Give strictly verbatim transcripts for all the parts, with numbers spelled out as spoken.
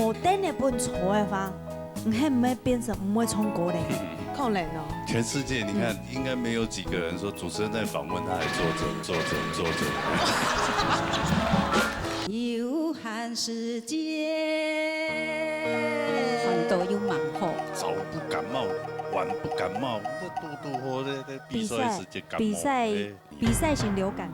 我等下分錯个話，你係毋會變成毋會唱歌咧？可能哦。全世界你看，應該沒有幾個人說主持人在訪問他還坐著坐著坐著。有限時間，反倒又蠻好。早不感冒，晚不感冒，這多多好，這這比賽時節感冒。比賽，比賽型流感。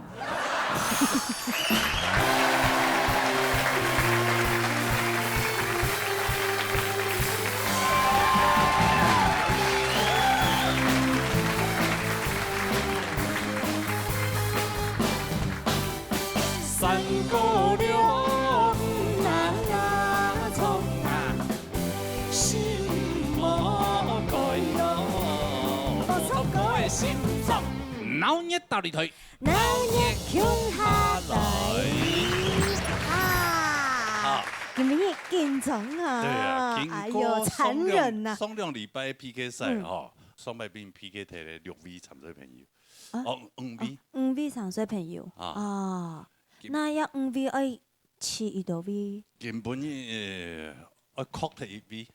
鬧熱大擂台。鬧熱共下來。啊，今日緊張啊。對啊，經過哎喲，殘忍吶。上兩，上兩禮拜个P K賽吼，上擺分P K忒了六位參賽朋友。啊，哦，五位。五位參賽朋友。啊。啊，該這五位愛 去幾多位？根本，呃，愛確定一位。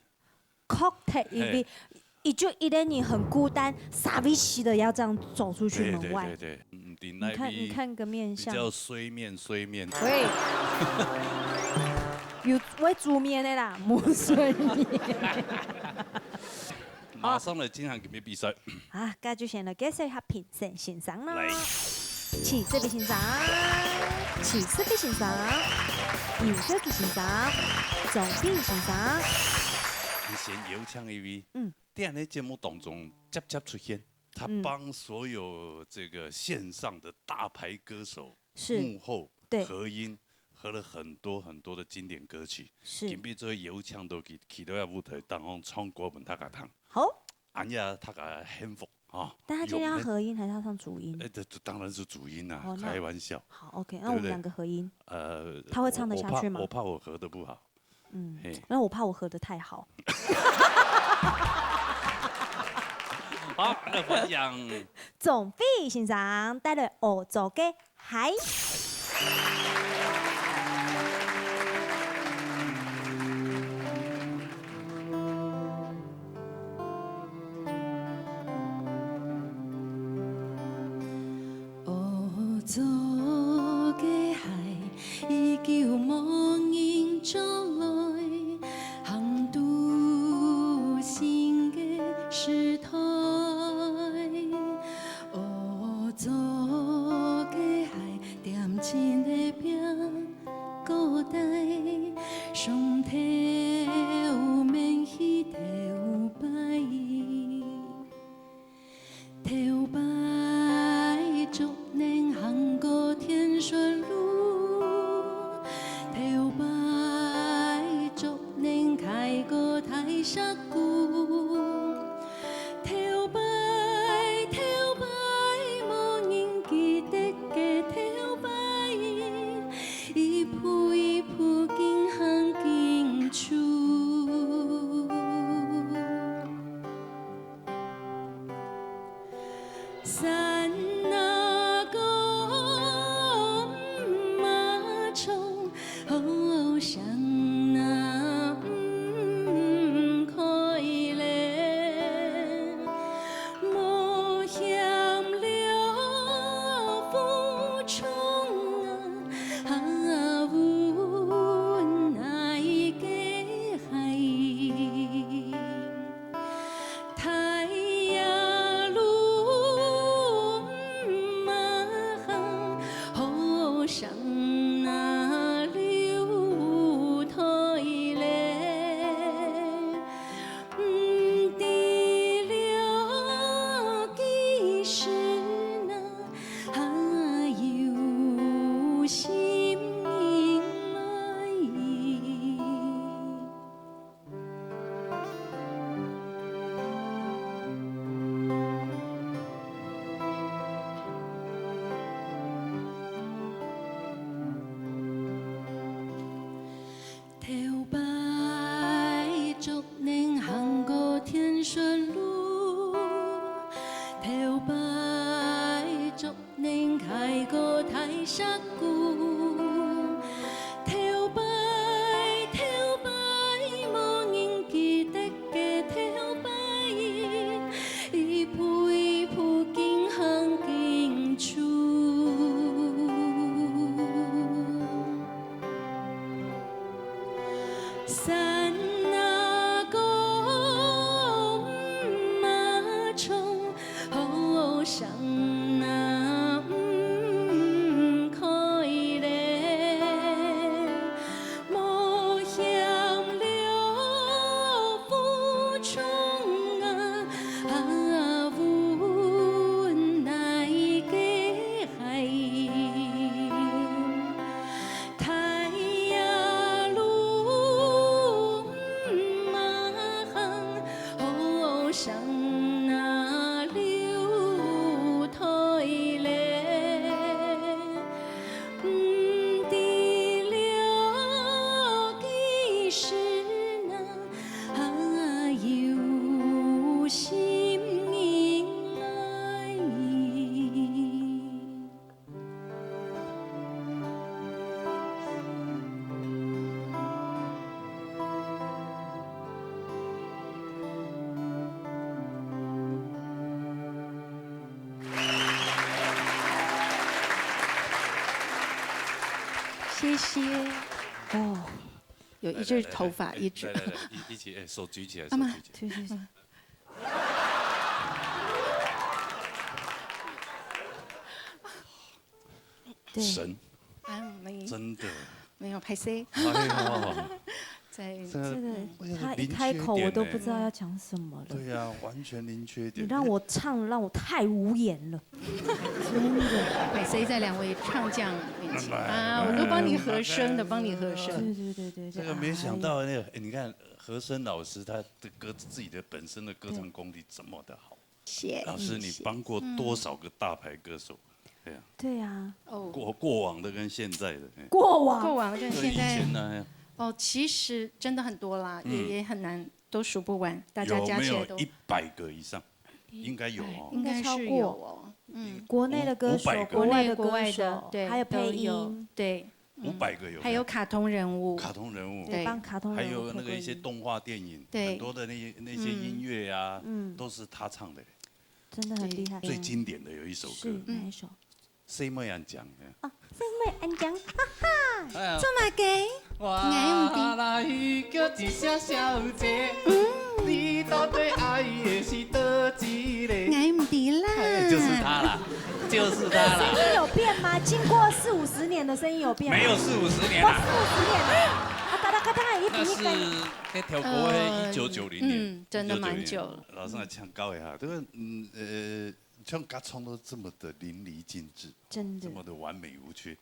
確定一位，一直一個人很孤單，傻逼兮的要這樣走出去門外。對對對對，嗯，你看，你看個面相。比較衰面，衰面。喂，有會煮麵个啦，無衰面。 馬上來進行今日比賽。啊，該就先來介紹一下評審先生啦。來。徐世美先生，徐世美先生，游秀琪先生，鍾碧先生。你先邀請一位，嗯。在這節目當中輒輒出現，他幫所有這個線上的大牌歌手 是。幕後，對。合音，合了很多很多的經典歌曲。是。今晡日做邀請到佢，佢到這舞台當中唱歌分大家聽。好。恁樣大家幸福啊。但他今天要合音還是要唱主音？哎，這，這當然是主音啊，哦，那，開玩笑。好，OK，那我們兩個合音，對不對？呃，他會唱得下去嗎？我，我怕，我怕我合得不好。 嗯，嘿。那我怕我合得太好。好，來歡迎鍾碧先生帶來《學做个鞋》。 學做个鞋，已久無人做來，行佇新个時代。學做个鞋，恬靜个拚古代，上頭面去頭擺。 頭擺足能行過天順路，頭擺足能開過大石牯，頭擺，頭擺無人記得个頭擺，一步一步緊行緊出。 山若高，馬衝，好像若毋開咧，無嫌了負重啊，啊，阮哪个鞋？ 太陽路嘛行，好像那流退咧，毋知了幾時那，啊，有心人來。 頭擺足能行過天順路，頭擺足 能開過大石牯，頭擺，頭擺山啊，講馬場，好像那毋開咧，無嫌了苦衷啊，啊，阮來過海。 太陽路馬行，好像那流水咧，毋知了幾時那，啊，有心人來。 謝謝。哦，有一隻頭髮一直，來，來，來，一，一起，哎，手舉起來，啊，手舉起來。對，對，對。對。神，啊，沒，真的。沒有，拍謝。哎呦。在，這个，嗯。哎呀，他一開口，我都不知道要講什麼了。零缺点。对呀，完全零缺点。你让我唱，让我太无言了。真的。拍謝在兩位唱将面前。啊，我都帮你和声的，帮你和声。对，对，对，对，对。这个没想到那个，哎，你看和声老师他的歌，自己的本身的歌唱功力这么的好。 谢谢。老师，你帮过多少个大牌歌手？对呀。对啊。哦。过，过往的跟现在的，嘿。过往。过往跟现在。对，以前呢，嘿。哦，其实真的很多啦，嗯。也，也很难，都数不完，大家加起来都。有没有一百个以上？应该有哦。应该是有哦，应该超过。嗯。国内的歌手，五，五百个。国外的歌手，国内国外的，对，还有配音。都有，对。 五百个有没有？还有卡通人物。卡通人物。对。帮卡通人物配过音。还有那个一些动画电影，对。很多的那些，那些音乐啊，嗯。嗯。都是他唱的。真的很厉害。最经典的有一首歌。是，哪一首？細妹恁靚，哎。啊，細妹恁靚，哈哈。哎呀。做麼个？哇，𠊎毋知。來，叫一聲小姐，嗯。你到底愛的是佗一个？ 𠊎毋知啦。哎，就是他啦，就是他啦。声音有变吗？经过四五十年的声音有变吗？没有四五十年啦。哦，四五十年了。啊，嘎哒嘎哒，一那是，比一个那条歌，呃，一九九零年，嗯，真的蛮久了。一九九零年，老师来唱高一下，这个，嗯，呃，像嘎唱都这么的淋漓尽致，真的。这么的完美无缺。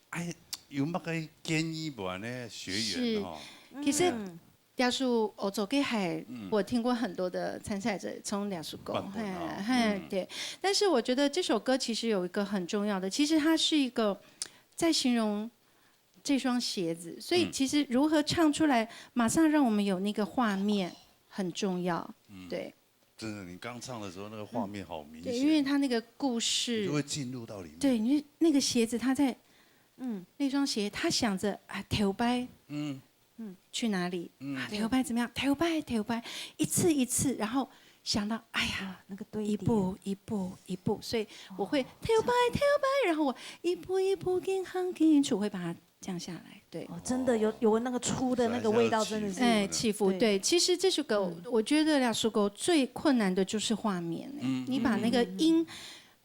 哎，有没有个建议不呢？学员是，哦，其实嗯。 这首我做个还，嗯。我听过很多的参赛者唱这首歌，版本啊，嘿，嘿，嗯。对。但是我觉得这首歌其实有一个很重要的，其实它是一个在形容这双鞋子，所以嗯。其实如何唱出来，马上让我们有那个画面很重要，嗯。对。真的，你刚唱的时候，那个画面好明显。对，因为它那个故事，你就会进入到里面。对，你就，那个鞋子它在，嗯。那双鞋，他想着，啊，头擺，嗯。 嗯。去哪里？嗯。啊，头擺怎么样？头摆，头摆，一次一次，然后想到，哎呀，哇，那个堆叠。一步一步一步，所以我会哦，头擺，头摆，然后我一步一步跟行跟出，会把它降下来，对。哦，真的有，有那个粗的那个味道，真的是。哎，起伏，对。对，其实这首歌，嗯。我觉得两首歌最困难的就是画面，哎，嗯，你把那个音，嗯。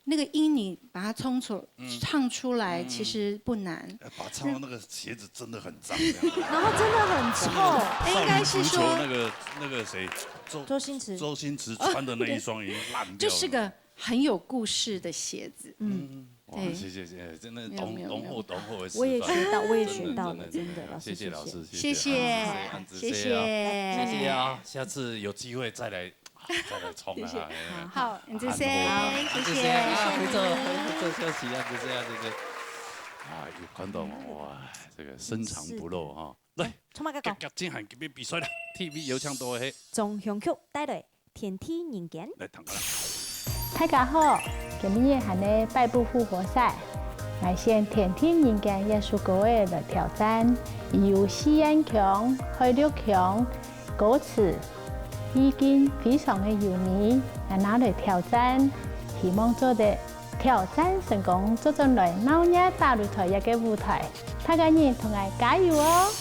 那个音你把它冲出，嗯。唱出来，嗯。其实不难。呃，把唱到那个鞋子真的很脏这样。然后真的很臭。少女足球那个，那个谁，周，周星驰。周星驰穿的那一双已经烂掉了。就是个很有故事的鞋子。嗯。哇，对。谢谢，谢谢，真的没有，没有，没有。懂，懂后，懂后的示范。我也学到，我也学到了，真的，真的，真的，老师，谢谢，谢谢老师，谢谢，谢谢，谢谢啊，谢谢。谢谢啊，下次有机会再来 再来冲啊，谢谢。哎，好，谢谢，谢谢。啊，非常，非常谢谢，谢谢。啊，有看到吗？哇，这个深藏不露哈。来，冲啊，讲讲。脚脚进行今日比赛了，T V有请到的。从香港带来天地人间。来，听过来。大家好，今日还在北部复活赛，𠊎选天地人间这首歌仔来挑战，有四縣腔、海陆腔、 歌词已经非常的优美，𠊎拿来挑战，希望做得挑战成功，做轉來鬧熱大擂台這个舞台。大家人同𠊎加油哦！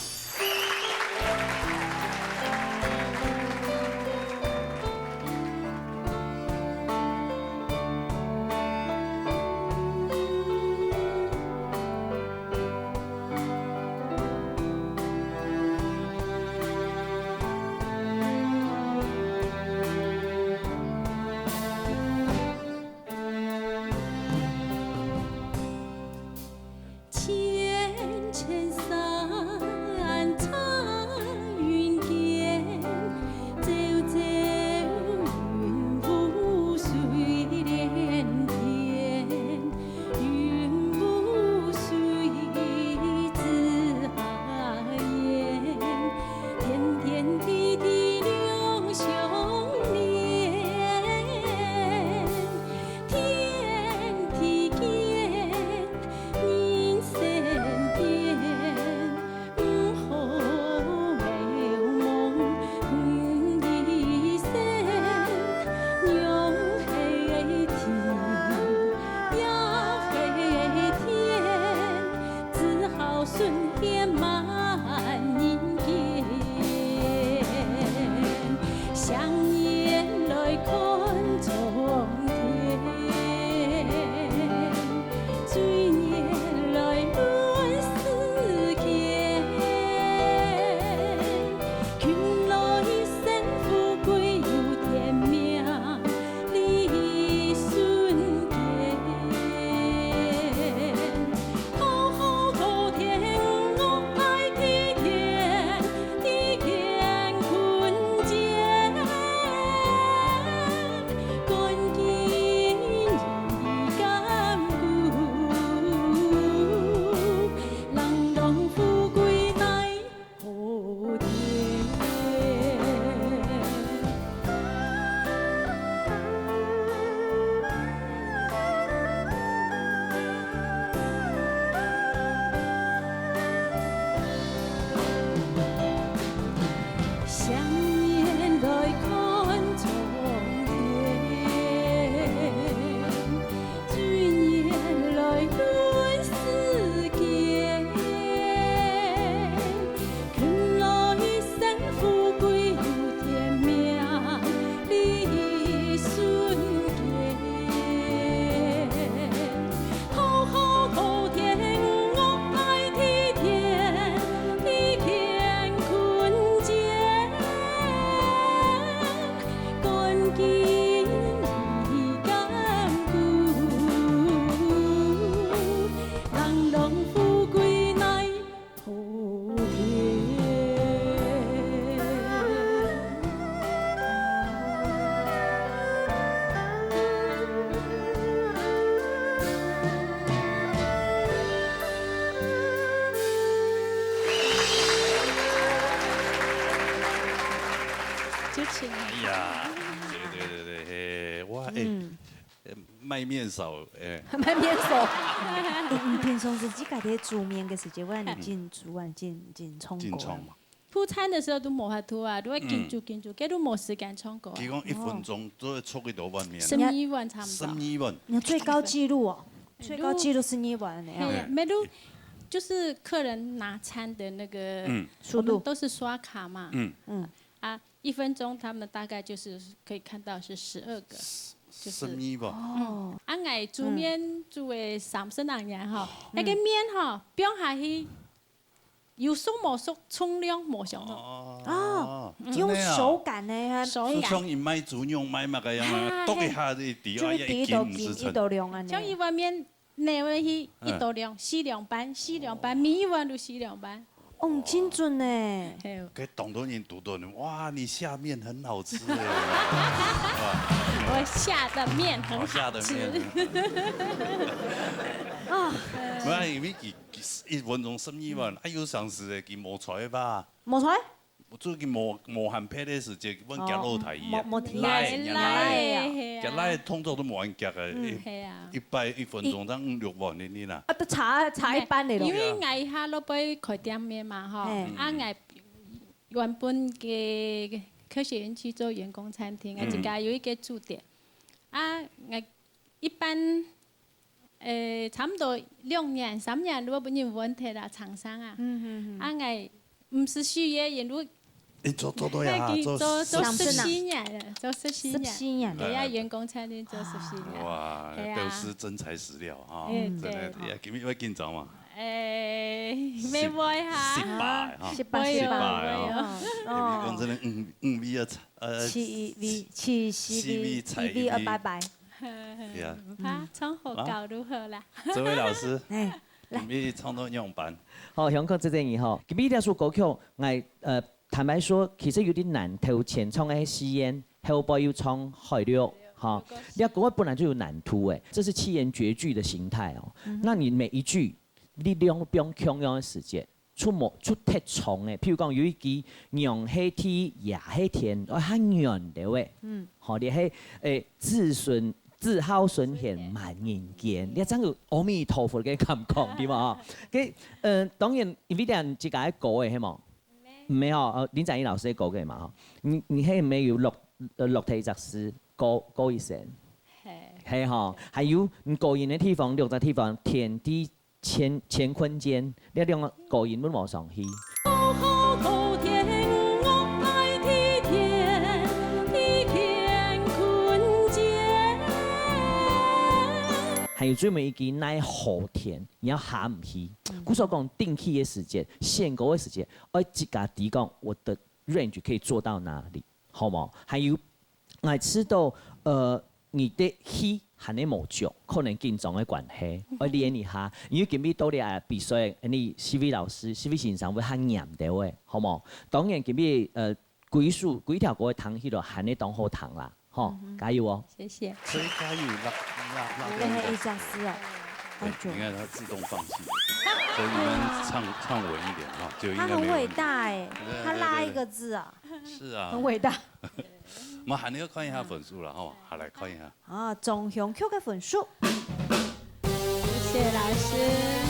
千山彩云间，朝朝云雾水连天，云雾水之下烟，点点滴滴两相连。 天地间，人生变，毋好渺茫，你一生，娘系地，也系天，只好顺天满人间。 向年来看苍天，岁年来论世间。勤劳一生富贵有天命，利益瞬间。 好好高天，我爱地天，地天坤乾，干净你甘苦，冷冻富贵奈 向年来看苍天， 岁年来轮世间，勤劳一生富贵有天命，利益瞬间。好好高天，我爱地天，地天坤乾。 干净你甘苦，冷冻富贵奈何天。 就请。哎呀，对对对对，嘿，哇，哎，嗯。呃，卖面少，哎。卖面少。哎，你平常时自家在煮面个时节，会很紧煮啊，紧，紧冲过啊。紧冲。铺餐的时候都无法度啊，都会紧煮紧煮，根本都无时间冲过啊。佢讲一分钟都会出几多碗面？十二碗差不多。十二碗。你看最高纪录哦，最高纪录十二碗呢。哎，没有，就是客人拿餐的那个，嗯。速度。我们都是刷卡嘛。嗯。嗯。 啊，一分钟他们大概就是可以看到是十二个，就是十二个。哦。嗯，啊，𠊎煮面煮个三十零年吼，哦。那个面吼，放下去，有熟无熟，重量无相同。哦，哦，用手感呢，手感。就像你买猪肉买么个样啊，啊，剁一下就知，就会知道斤，一斤一斤。一斗量啊呢。像一碗面 拿回去一斗量，嗯。四两半，四两半，每一碗都四两半。哦，真准呢。嘿。該当多人堵到你，哇，你下面很好吃耶。哇。我下的面很好吃。我下的面很好吃。啊。没有，因为佢，佢一分钟十二碗，嗯。啊，有常时个，佢无菜吧？无菜？ 我最近無，無閒拍个時節，阮夾老弟啊，哦，無，無提啊。拉，拉，拉，係啊。夾拉動作都無恁夾个，嗯。一，係啊。一擺一分鐘，正五六萬呢，你啦。啊，都差，差一半个咯。因為𠊎一下落背開店面嘛，吼，嘿。啊，𠊎原本个科學園區做員工餐廳，啊，嗯。自家有一個駐點，啊，𠊎一般 呃，差不多兩年、三年，如果分人換忒啦，廠商啊。嗯，嗯，嗯。啊，𠊎毋係需要人，如果你做，做到呀，已經做，做，做十四年了，做十四年。十四年了。對呀，員工餐廳做十四年。哇，對呀。表示真材實料啊，嗯，真的，對。呀，今日會緊張嘛？哎，沒會哈。失敗哈。失敗，會有，失敗哦。會有。因為講真的，嗯，嗯，味啊，呃，七一味，七四味，四味，菜一味，一味二拜拜。 對啊。啊，窗口搞如何啦？啊？這位老師。哎，來。你們唱到仰般？好，香港姐姐你好，今日這首歌曲，𠊎，呃，坦白說，其實有點難，頭前唱个係四縣，後背又唱海陸，哈。這歌本來就有難度誒，這是七言絕句的形態哦。那你每一句，你兩邊共樣的時節，出無，出忒長誒，譬如講有一句，娘係地，爺係天，哦，較遠了誒。嗯。好，你係，誒，子孫 子孝孫賢滿人間，你正有阿彌陀佛个感覺，對無？吼，該，呃，當然，因為咱自家个歌个，係無？毋係吼，呃，林展翼老師个歌个嘛，吼。你，你係毋係有落，呃，落忒一隻字，高，高一聲？係。係吼，還有，你高音个地方，六隻地方，天地乾，乾坤間，這兩個高音都無上去。 還有最尾一句，奈何天，你也下毋去。故所講，定key个時節，選歌个時節，愛自家知講，我的range可以做到哪裡，好無？還有，𠊎知道，呃，你个key還係無足，可能緊張个關係，愛練一下。因為今日到這比賽，你四位老師、四位先生會較嚴兜个，好無？當然今日，呃， 歸首，歸條歌个聽起來還係當好聽啦，吼，加油哦！謝謝。所以加油，拉，拉，拉，拉。這係一隻字哦，對，你看他自動放棄，所以你們唱，唱穩一點哈，就應該沒有問題。他很偉大哎，對，對，他拉一個字啊，對，對。是啊。很偉大。我們還要看一下分數了哈，好，來看一下。 啊，總選曲个分數。謝謝老師。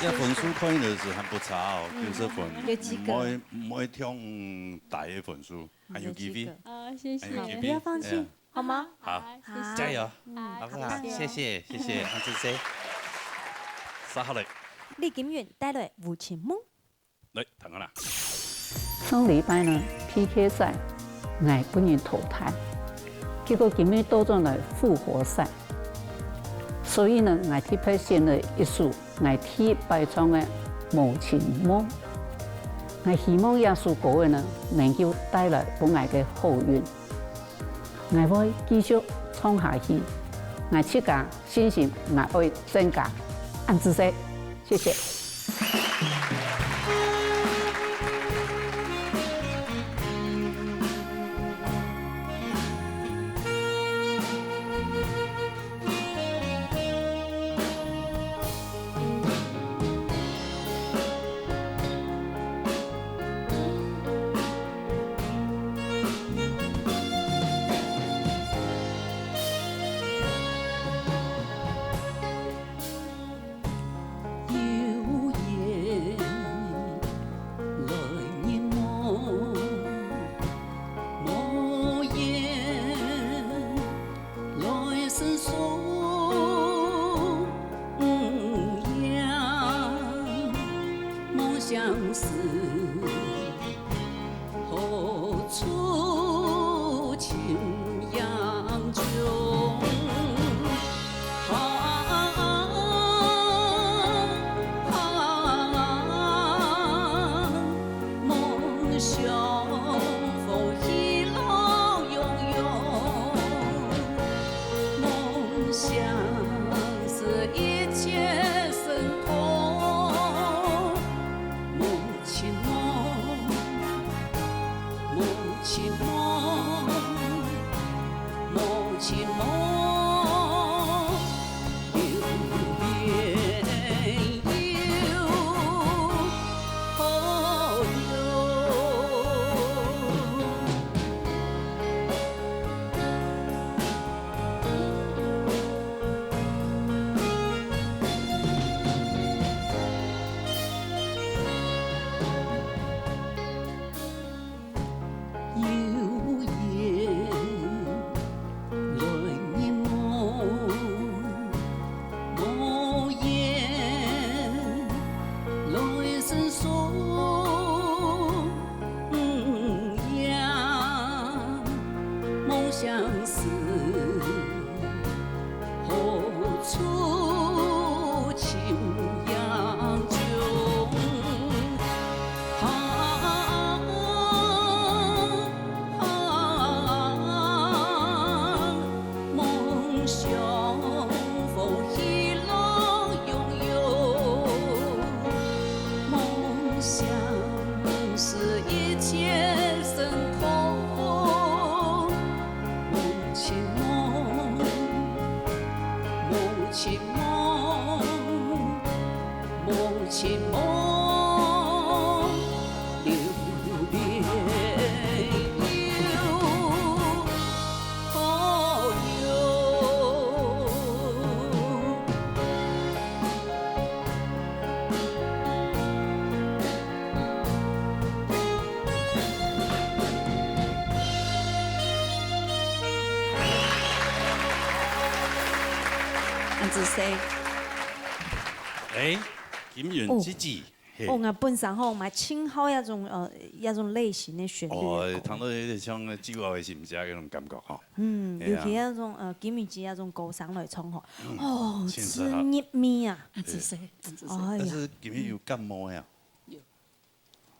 這分數可以的是還不差哦，九十分。有及格。毋會，毋會忒低个分數，還有機會。啊，謝謝。還有機會。不要放棄，好嗎？好，好，謝謝。加油。好，好，謝謝，謝謝，啊，謝謝。接下來，李金云帶來《無情夢》。 來，聽下啦。上禮拜呢，P K賽，𠊎分人淘汰，結果今日倒轉來復活賽。所以呢，𠊎特別選了一首𠊎第一擺唱个《無情夢》。𠊎希望這首歌仔呢，能夠帶來分𠊎个好運。 𠊎會繼續唱下去，𠊎自家信心𠊎會增加。恁仔細，謝謝。情梦，梦情梦，流连又何用？恁仔細。哎，金韻姐姐，嘿。哦，𠊎本身吼，嘛盡好這種，呃，這種類型个旋律个歌。哦，聽到有點像酒後个心情那種感覺吼。嗯，嘿啊。尤其那種，呃，金韻姐姐那種歌聲來唱吼，嗯，哦，真適合。入味啊。恁仔細，恁仔細。哎呀。但是今日有感冒呀？有。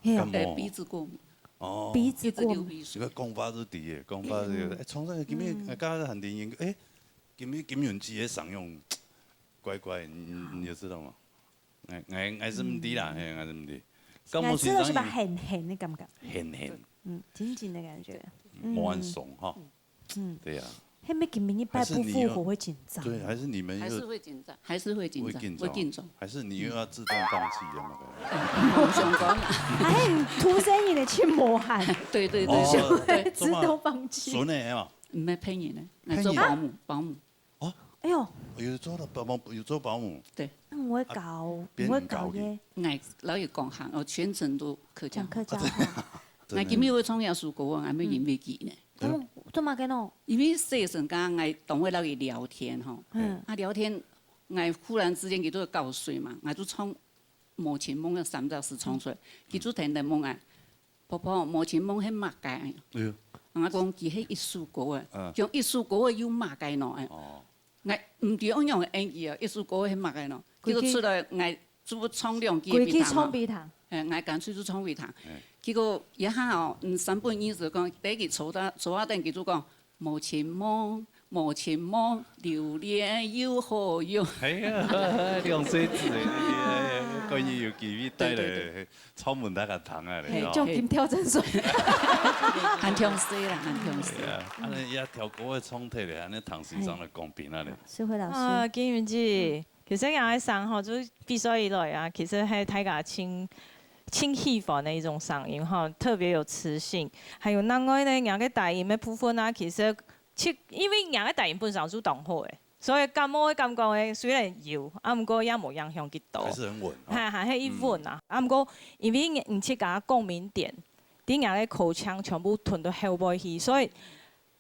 係啊。感冒。呃，鼻子過敏。哦。鼻子過敏。鼻子流鼻水。這个講法就對个，講法就對个。嗯。哎，創作今日，嗯。呃，剛剛很靈驗，哎，今日金韻姐个聲音怪怪，你，你，你有知道嗎？哎，哎，還是毋知啦，嗯。嘿，還是毋知。感冒先生，𠊎知道係吧，鹹鹹个感覺。鹹鹹。嗯，緊緊个感覺。嗯。無恁爽哈。嗯。 嗯。對呀。係毋係今晡日拜不復活會緊張？還是你又，對，還是你們又，還是會緊張，還是會緊張，會緊張。會緊張。還是你又要自動放棄了，那個？嗯，無相干啊。哎，你突然間的去磨汗。對，對，對，哦，對。自動放棄。孫仔哦。毋係騙人个，來做保姆，騙人？保姆。哦。哎喲。有做到保姆，有做保姆。對。嗯，𠊎會教，啊，𠊎會教佢。𠊎摎佢講客，𠊎全程都客家話。講客家話。真的。𠊎今日會唱這首歌啊，𠊎乜因為佢呢。嗯。哦，做麼个呢？因為細時陣，𠊎當會摎佢聊天吼。嗯。啊，聊天，𠊎忽然之間佢都會告訴嘛，𠊎就唱《無情夢》个三隻字唱出來，佢就定定問𠊎：「婆婆，《無情夢》係麼个？」哎喲。𠊎講：「佢係一首歌啊。」嗯。講一首歌啊，有麼个呢？哎。哦。 𠊎毋知愛仰仔應佢啊，一首歌係麼个呢？規氣，結果出來，𠊎就唱兩句分佢聽啊。規氣唱分佢聽。嘿，𠊎乾脆就唱分佢聽。嘿。結果這下哦，嗯，三不五時講，等佢坐到，坐到等佢就講：「無情夢，無情夢，流連又何用？」哎呀，兩歲仔，哎呀，可以有機會帶來。對，對，對。 唱分大家聽啊咧，嘿，吼。獎金跳針水。還暢細啦，還暢細。對啊，恁呢也挑高个唱忒咧，恁呢唐先生來公平啊咧。嘿。世輝老師。啊，金韻姐，其實𠊎个聲吼，就係比賽以來啊，其實係大家盡，盡喜歡个一種聲音吼，特別有磁性。還有另外呢，𠊎个低音个部分啊，其實，其，因為𠊎个低音本身就當好个， 所以感冒个感覺呢，雖然有，啊，毋過也無影響幾多。還是很穩啊。還，還係一穩啊。嗯。啊，毋過因為你自家共鳴點，在𠊎个口腔全部吞到後背去，所以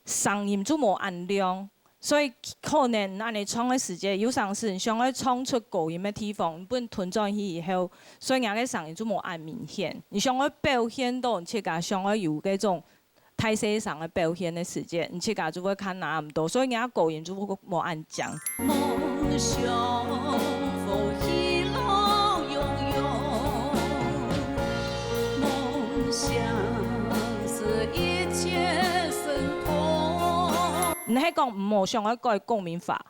聲音就無恁亮。所以可能恁呢唱个時節，有當時你想愛唱出高音个地方，你分吞轉去以後，所以𠊎个聲音就無恁明顯。你想愛表現到你自家想愛有該種 大細聲个表現个時節，你自家就會較拿毋到，所以人家高音就會無恁靚。夢想和喜樂永遠，夢想是一切生活。你係講無想愛改共鳴法？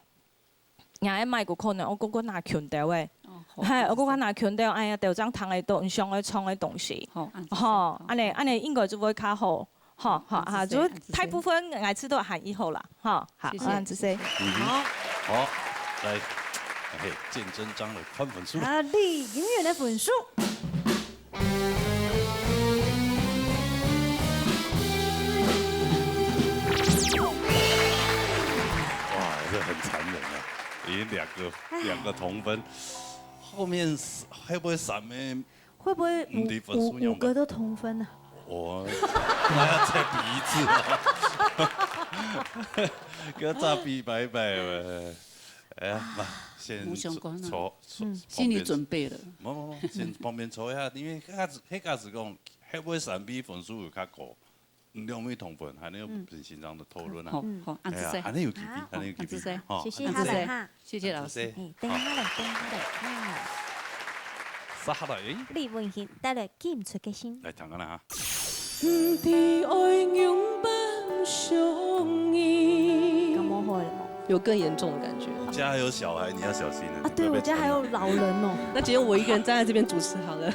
𠊎个麥克風呢，𠊎个个拿拳頭誒。哦，好，嘿，𠊎个个拿拳頭，哎呀，就正聽得到你想愛唱个東西。好，恁仔細，吼，好。恁呢，恁呢應該就會較好。吼，好，啊，恁仔細，就大部分𠊎試著還已好啦，吼，好，謝謝。恁仔細。嗯哼。好。好，來，嘿，見真章了，看分數。啊，李金韻个分數。 哇，這很殘忍啊！已經兩個，唉。兩個同分，後面是，會不會三個？會不會五，毋知分數仰般？五，五個都同分啊？我，那要再比一次啊。要再比拜拜了。哎呀，那先無相干啊。坐，坐，嗯。心理準備了。旁邊坐。無，無，無，先旁邊坐一下，因為彼下子，彼下子講，會不會三個分數有較高？ 兩位同分，還有平常的討論啊。好，好，恁仔細。哎呀，還有機會，好，還有機會。恁仔細。吼，謝謝恁仔細。哈，謝謝老師。恁仔細。哎，等一下咧，等一下咧，哎。接下來，哎。李文興帶來《寄毋出个信》。來，聽看啦哈。毋知愛仰般想你。感冒好了嗎？ 有更嚴重的感覺。你家還有小孩，你要小心了，啊，對，你會被傳染。我家還有老人哦。那只有我一個人站在這邊主持好了，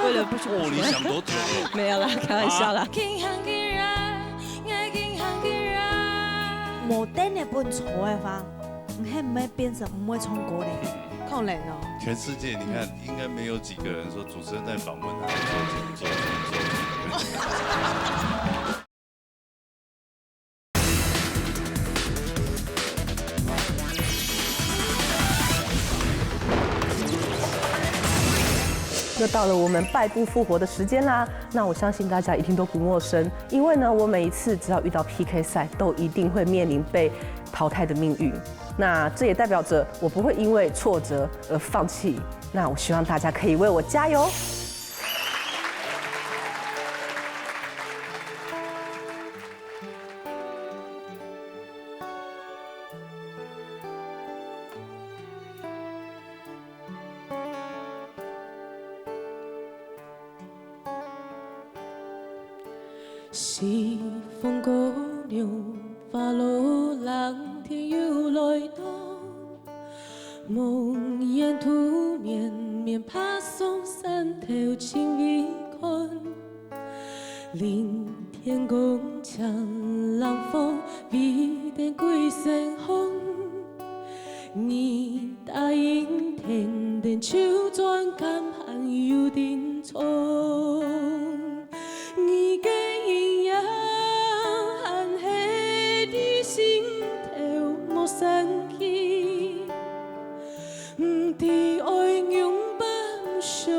為了不去。哦，你想多久了？沒有啦，開玩笑啦。啊。無凳仔分坐个話，你係毋會變成毋會唱歌咧？可能哦。全世界你看，应该没有几个人说主持人在访问他做做做做。又到了我们败部复活的时间啦。那我相信大家一定都不陌生，因为呢，我每一次只要遇到 P K 赛，都一定会面临被淘汰的命运。那这也代表着我不会因为挫折而放弃。那我希望大家可以为我加油。 西风姑娘，花落冷天又来到，梦魇土面面，爬上山头尽未看。 林天公，清冷风，微电归身homng。你答应天天就转，敢还有定从？你个阴影还系你心头，莫散去。 毋知愛仰般相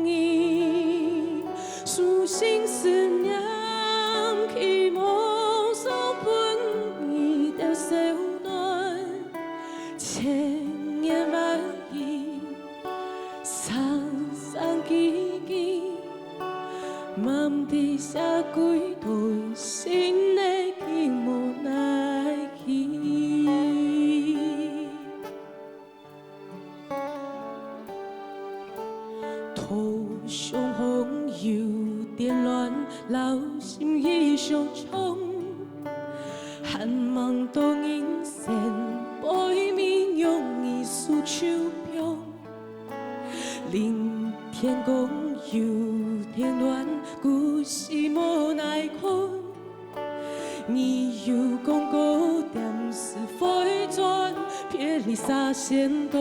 依，書信思念寄望送分你兜燒暖。千言萬語，聲聲句句，嘛毋知寫幾多，心內寄無奈何。 頭上方有點亂，摎心意相衝。還吂到人生，背面容易輸手放。林天公有點亂，故事無奈看。 你有講過，點是回轉，別離沙仙島。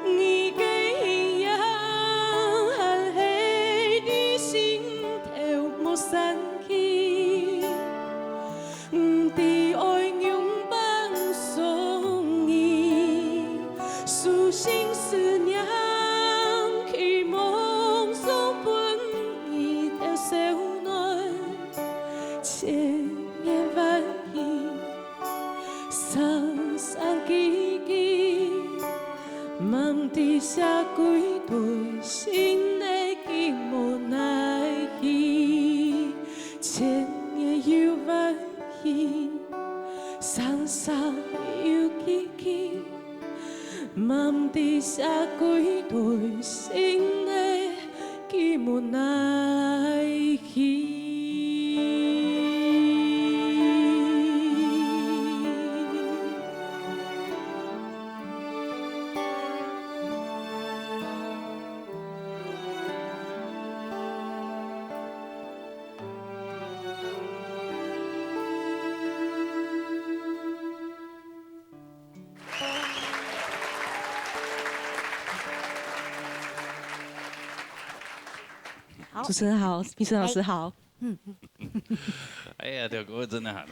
你个陰影還係你心頭無散去，毋知愛仰般送你，書信思念寄望送分你兜燒暖。 千言萬語，聲聲句句，嘛毋知寫幾多，心內寄無奈何。千言又萬語，聲聲又句句，嘛毋知寫幾多，心內 寄無奈何。好，主持人好，评审老师好。哎呀，这个歌真的很好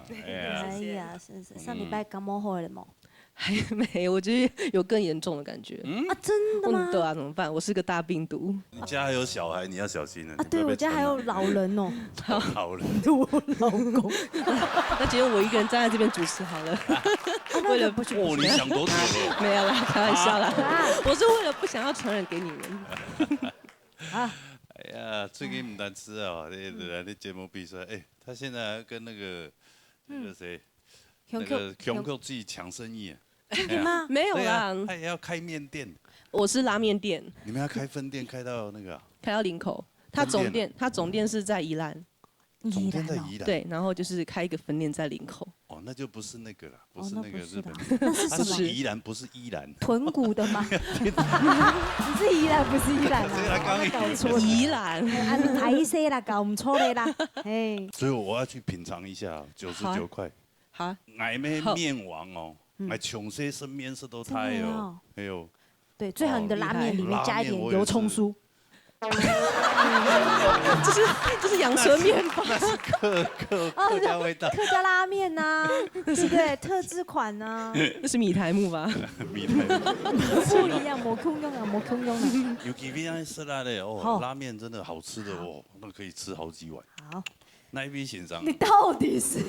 听啊！哎呀，哎呀，是是，上礼拜感冒好了吗？还没有，我觉得有更严重的感觉。啊，真的吗？嗯，对啊，怎么办？我是个大病毒。你家还有小孩，你要小心了。啊，对，我家还有老人哦，老人，我老公。那只有我一个人站在这边主持好了。啊，那个不行，哦，你想多久了？没有啦，开玩笑啦。啊我是为了不想要传染给你们。啊，哎呀，最近毋單止啊，你你来你节目比赛，哎，他现在还跟那个那个谁，雄那个雄雄客自己抢生意啊。真的吗？没有对啊啦，他也要开面店，我是拉面店，你们要开分店，开到那个啊，开到林口。它总店，它总店是在宜兰，总店在宜兰哦宜兰。对，然后就是开一个分店在林口。哦，那就不是那个了，不哦是那个那不是啦日本店，那是什么它是宜兰，不是宜兰。豚骨的吗？你是宜兰不是宜兰啊？这个刚刚我搞错了。宜兰，哎，啊，你拍谁啦？搞错了啦。哎，所以我要去品尝一下，九十九块。啊，𠊎乜麵王哦，𠊎從細食麵食到大哦，哎喲，對，最好你的拉麵裡面加一點油蔥酥。這是這是陽春麵吧？那是客客客家味道。客家拉麵呐，對不對？特製款呐，那是米苔目吧？米苔目。不一樣，無共樣啊，無共樣啊。有機會愛食啦嘞，哦，拉麵真的好吃的哦，那可以吃好幾碗。好，那一位先生，你到底是？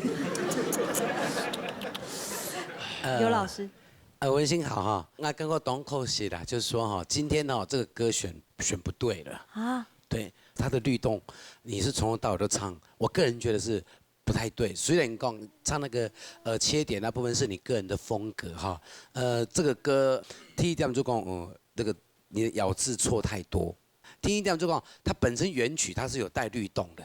刘老师，呃，文星好哈，那刚刚当可惜啦，就是说哈，今天哈这个歌选选不对了。啊，对，它的律动，你是从头到尾都唱，我个人觉得是不太对。虽然讲唱那个呃切点那部分是你个人的风格哈，呃，这个歌第一点就讲，嗯，这个你的咬字错太多。第一点就讲它本身原曲它是有带律动的，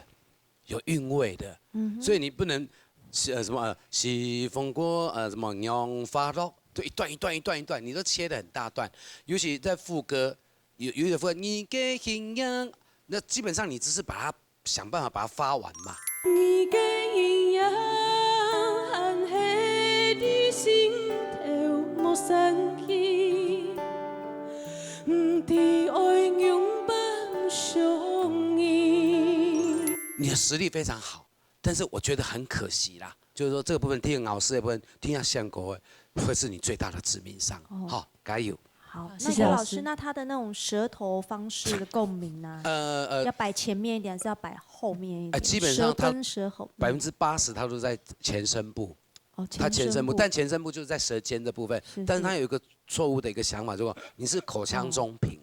有韵味的，所以你不能是呃什么呃西风过呃什么娘发落，就一段一段一段一段，你都切的很大段，尤其在副歌。 有有一个副歌，你个形象，那基本上你只是把它想办法把它发完嘛。你个形象还是你心头无散去，毋知爱仰般想你。你的实力非常好，但是我觉得很可惜啦，就是说这个部分听老师的部分，听下相国的，会是你最大的致命伤。好，加油。 好，谢谢老师那刘老师，那他的那种舌头方式的共鸣呢？呃呃要摆前面一点，还是要摆后面一点？呃基本上他舌根舌喉百分之八十它都在前声部，哦，它前声部，部但前声部就是在舌尖的部分，是但是它有一个错误的一个想法，就是说你是口腔中平，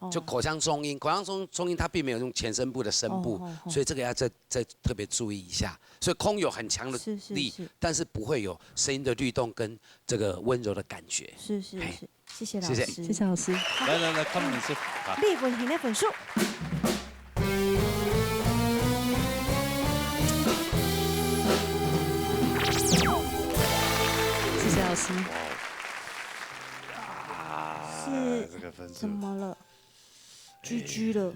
哦就口腔中音，口腔中中音它并没有用前声部的声部，哦哦哦所以这个要再再特别注意一下。所以空有很强的是是力，是但是不会有声音的律动跟这个温柔的感觉。是是是，谢谢老谢谢师，谢谢老师。来来来，看我们是啊，李文婷的分数。谢谢老师。啊是这个分数怎么了？居居了，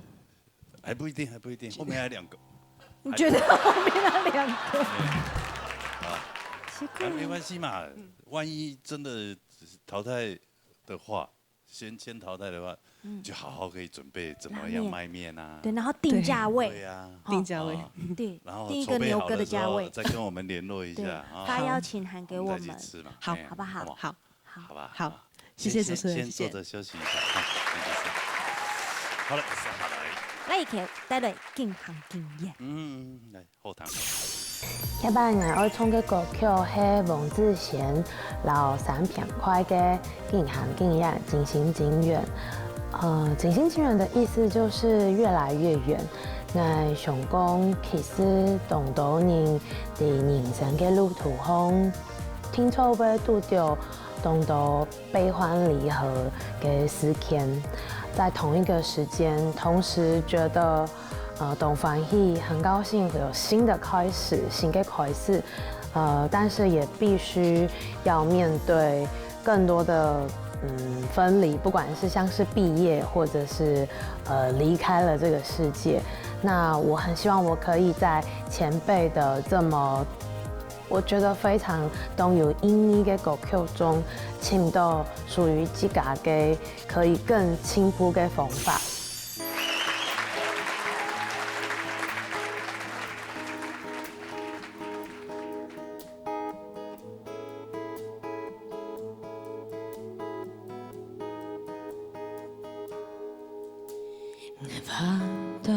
还不一定，还不一定，后面还有两个。你觉得后面那两个？奇怪啊，没关系嘛，万一真的淘汰的话，先先淘汰的话，就好好可以准备怎么样卖面啊。对，然后定价位，对呀，定价位啊对，然后定一筹备好的时候个牛哥的价位，再跟我们联络一下对啊，发邀请函给我们我们再去。吃嘛。好哎好不好好不好好好吧，好好，谢谢主持人，先先谢谢。坐着休息一下啊，先休息。好了，坐下来。来，一起带来健康经验。嗯，来后堂。這擺𠊎愛唱个歌曲係黃子賢摎三平快个《盡行盡遠》，盡行盡遠。呃，盡行盡遠的意思就是越來越遠。𠊎想講，其實當多人在人生个路途項，定著會堵著當多悲歡離合个事件，在同一個時間，同時覺得，呃，當歡喜，很高興有新的開始，新的開始，呃，但是也必須要面對更多的，嗯，分離，不管是像是畢業，或者是，呃，離開了這個世界。那我很希望我可以在前輩的這麼 我覺得非常當有意義个歌曲中，尋到屬於自家个可以更進步个方法。 我爬到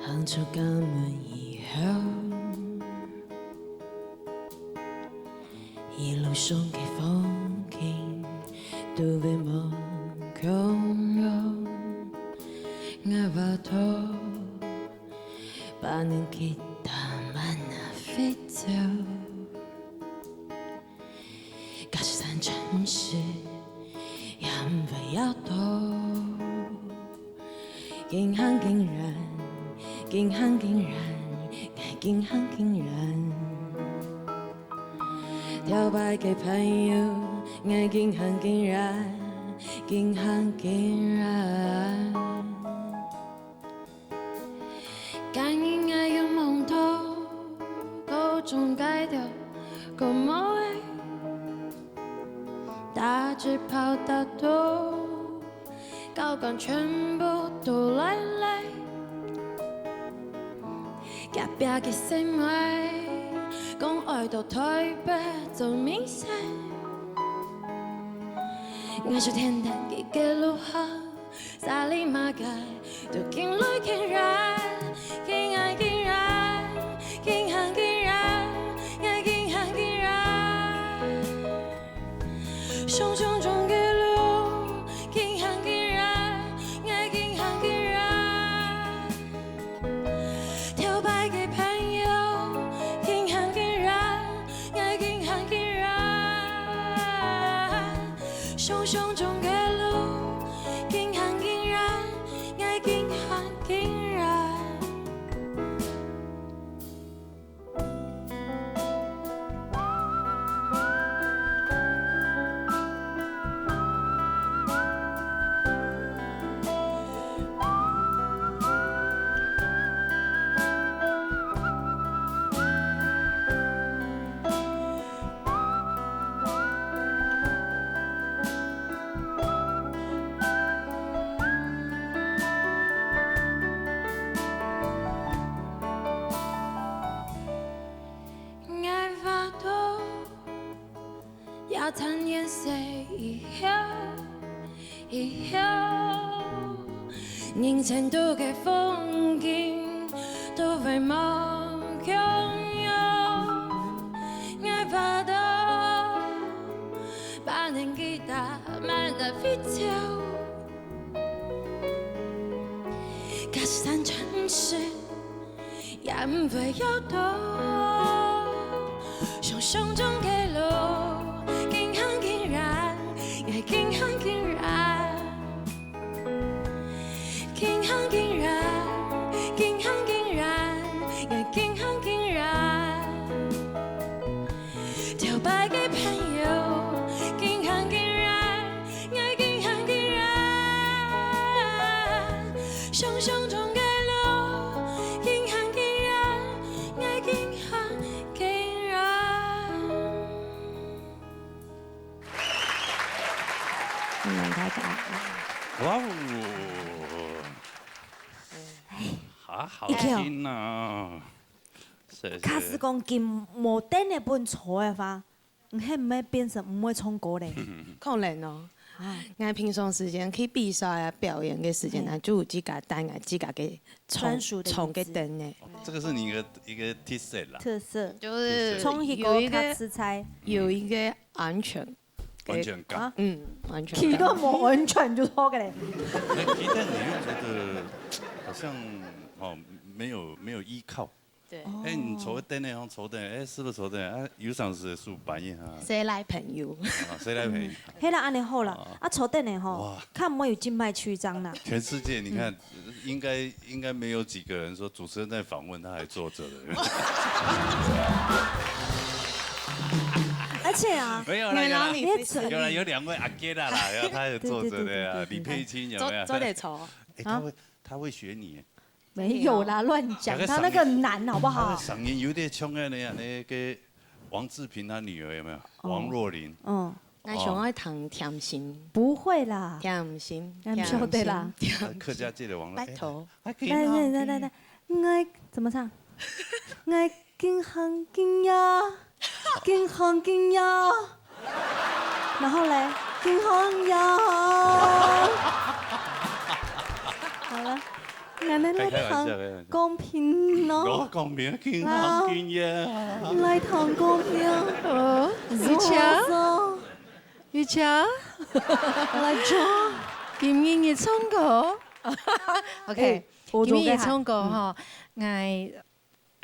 杭州家门以后，一路上的风景都被梦共有。我爬到把年纪大满那非洲。 假使山城市也毋會要到。盡行盡遠，盡行盡遠，𠊎盡行盡遠。頭擺个朋友，𠊎盡行盡遠，盡行盡遠。 今日𠊎又夢到高中該條講無愛，打嘴炮打到，交關全部都來來。隔壁个細妹，講愛到台北做明星。𠊎就天天佢个路好， 啥哩嘛个，都緊來緊遠，緊行緊遠，緊行緊遠，愛緊行緊遠。想像中个路，緊行緊遠，愛緊行緊遠。頭擺个朋友，緊行緊遠，愛緊行緊遠。 想像中个路，緊行緊遠，愛緊行緊遠。也趁年歲以後，以後，人生路个風景都會無共樣。愛發到把年紀大，慢慢飛走，假使三餐食， 也毋會枵到。想像中个路，緊行緊遠，愛緊行緊遠。緊行緊遠，緊行緊遠，愛緊行緊遠。 頭擺个朋友，緊行緊遠，愛緊行緊遠。想像中个路，緊行緊遠，愛緊行緊遠。你們大家。哇哦，好好聽啊！謝謝。假使講今無凳仔分坐个話，你係毋係變成毋會唱歌咧？可能哦。𠊎平常時間去比賽啊、表演个時間啊，就有自家帶𠊎自家个唱專屬的椅子唱个凳仔。這個是你一個一個特色啦。特色，就是唱起歌有一個較自在。有一個安全，安全感。嗯，安全企感。到無安全就好个咧。哎，提但你又覺得好像哦沒有沒有依靠。對，哎，你坐凳仔吼，坐凳仔，哎，是不是坐凳仔？啊，有常時係搬一下誰來朋友？啊，誰來陪？係啦，安尼好啦。啊，坐凳仔吼哇，較毋會有靜脈曲張啦。全世界你看，應該應該沒有幾個人說主持人在訪問，他還坐著的。而且啊，沒有啦，有啦，你也坐有啦，有兩位阿姐啦啦，然後他也坐著的啊，對對對對對李佩青有沒有？做做得坐。哎，他會他會學你耶。沒有啦，亂講，他那個難好不好他的？嗓音有點像那樣，那個王志平他女兒有沒有？王若琳。嗯，那想愛談甜心，不會啦，甜心，那不曉得啦。甜心客家界的王若拜託，還可以來來嗎？來來來，愛怎麼唱？愛緊行緊呀，緊行緊呀，然後嘞，緊行呀。好了，來來來，開開玩笑，開玩笑。公平咯，我講明緊行緊呀。來談公平。哦，雨晴，雨晴，來唱。今日你唱歌，OK，我今日你唱歌哈，哎，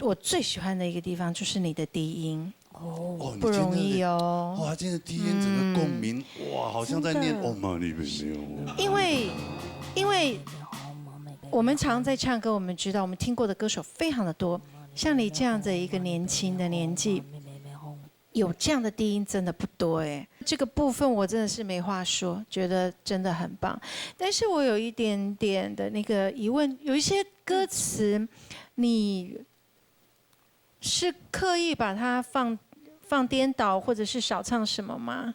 我最喜歡的一個地方就是你的低音，哦，不容易哦。哇，今天低音整個共鳴，哇，好像在念真的哦嘛呢叭咪哦。因為因為我們常在唱歌，我們知道我們聽過的歌手非常的多，像你這樣子一個年輕的年紀，有這樣的低音真的不多哎。這個部分我真的是沒話說，覺得真的很棒。但是我有一點點的那個疑問，有一些歌詞，你是刻意把它放放顛倒，或者是少唱什麼嗎？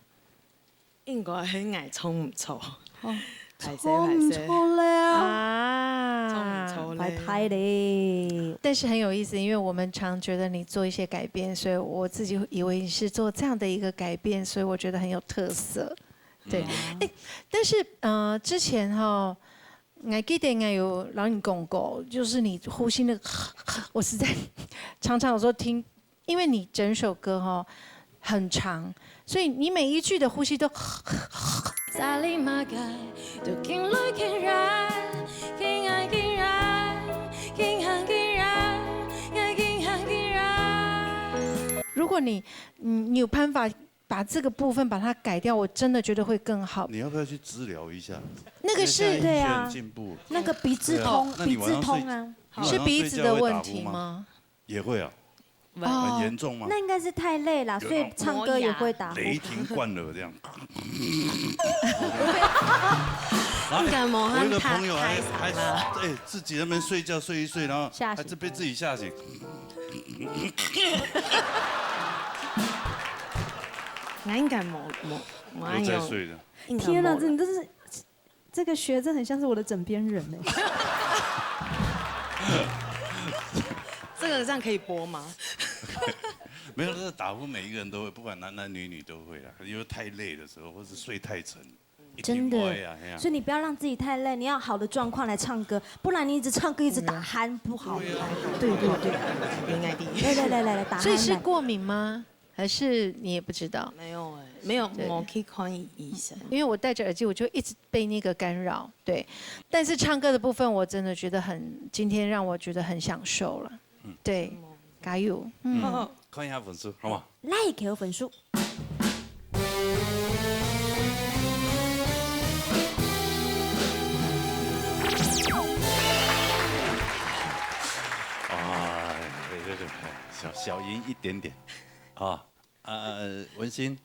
應該係𠊎唱毋著。哦，歹勢，唱毋著了。歹勢。啊。唱毋著了。壞忒咧。但是很有意思，因為我們常覺得你做一些改變，所以我自己以為你是做這樣的一個改變，所以我覺得很有特色。對。嗯。欸，但是，呃，之前吼，𠊎記得𠊎有摎你講過，就是你呼吸那個，我實在常常有時候聽，因為你整首歌吼很長，所以你每一句的呼吸都 如果你，嗯，你有辦法把這個部分把它改掉，我真的覺得會更好。你要不要去治療一下？那個是，因為現在醫學進步。對啊，那個鼻子通，對啊，那你晚上睡，鼻子通啊。你晚上睡覺會打呼嗎？是鼻子的問題嗎？也會啊。哦。很嚴重嗎？那應該是太累了，有那種所以唱歌也會打呼。雷霆灌耳這樣。應該無，我有一個朋友還，他太，太，哎，自己在那邊睡覺，睡一睡，然後嚇醒。還是被自己嚇醒。 𠊎應該無，無，無恁樣。有在睡的。應該無啦。天哪，這，你真是，這個學，這很像是我的枕邊人欸。這個這樣可以播嗎？沒有，這個打呼每一個人都會，不管男男女女都會啦，因為太累的時候，或是睡太沉。 真的。一定會啊，嘿啊。所以你不要讓自己太累，你要好的狀況來唱歌，不然你一直唱歌一直打鼾不好。對啊。對，對，對。應該的。來，來，來，來，來，打鼾來。所以是過敏嗎？還是你也不知道？沒有欸，沒有，對。無去看醫生。因為我戴著耳機，我就一直被那個干擾，對。但是唱歌的部分，我真的覺得很，今天讓我覺得很享受了。嗯。對，嗯。加油。嗯。看一下分數，好嗎？ 來，給我分數。啊，對，對，對，小，小贏一點點。啊，呃，文心。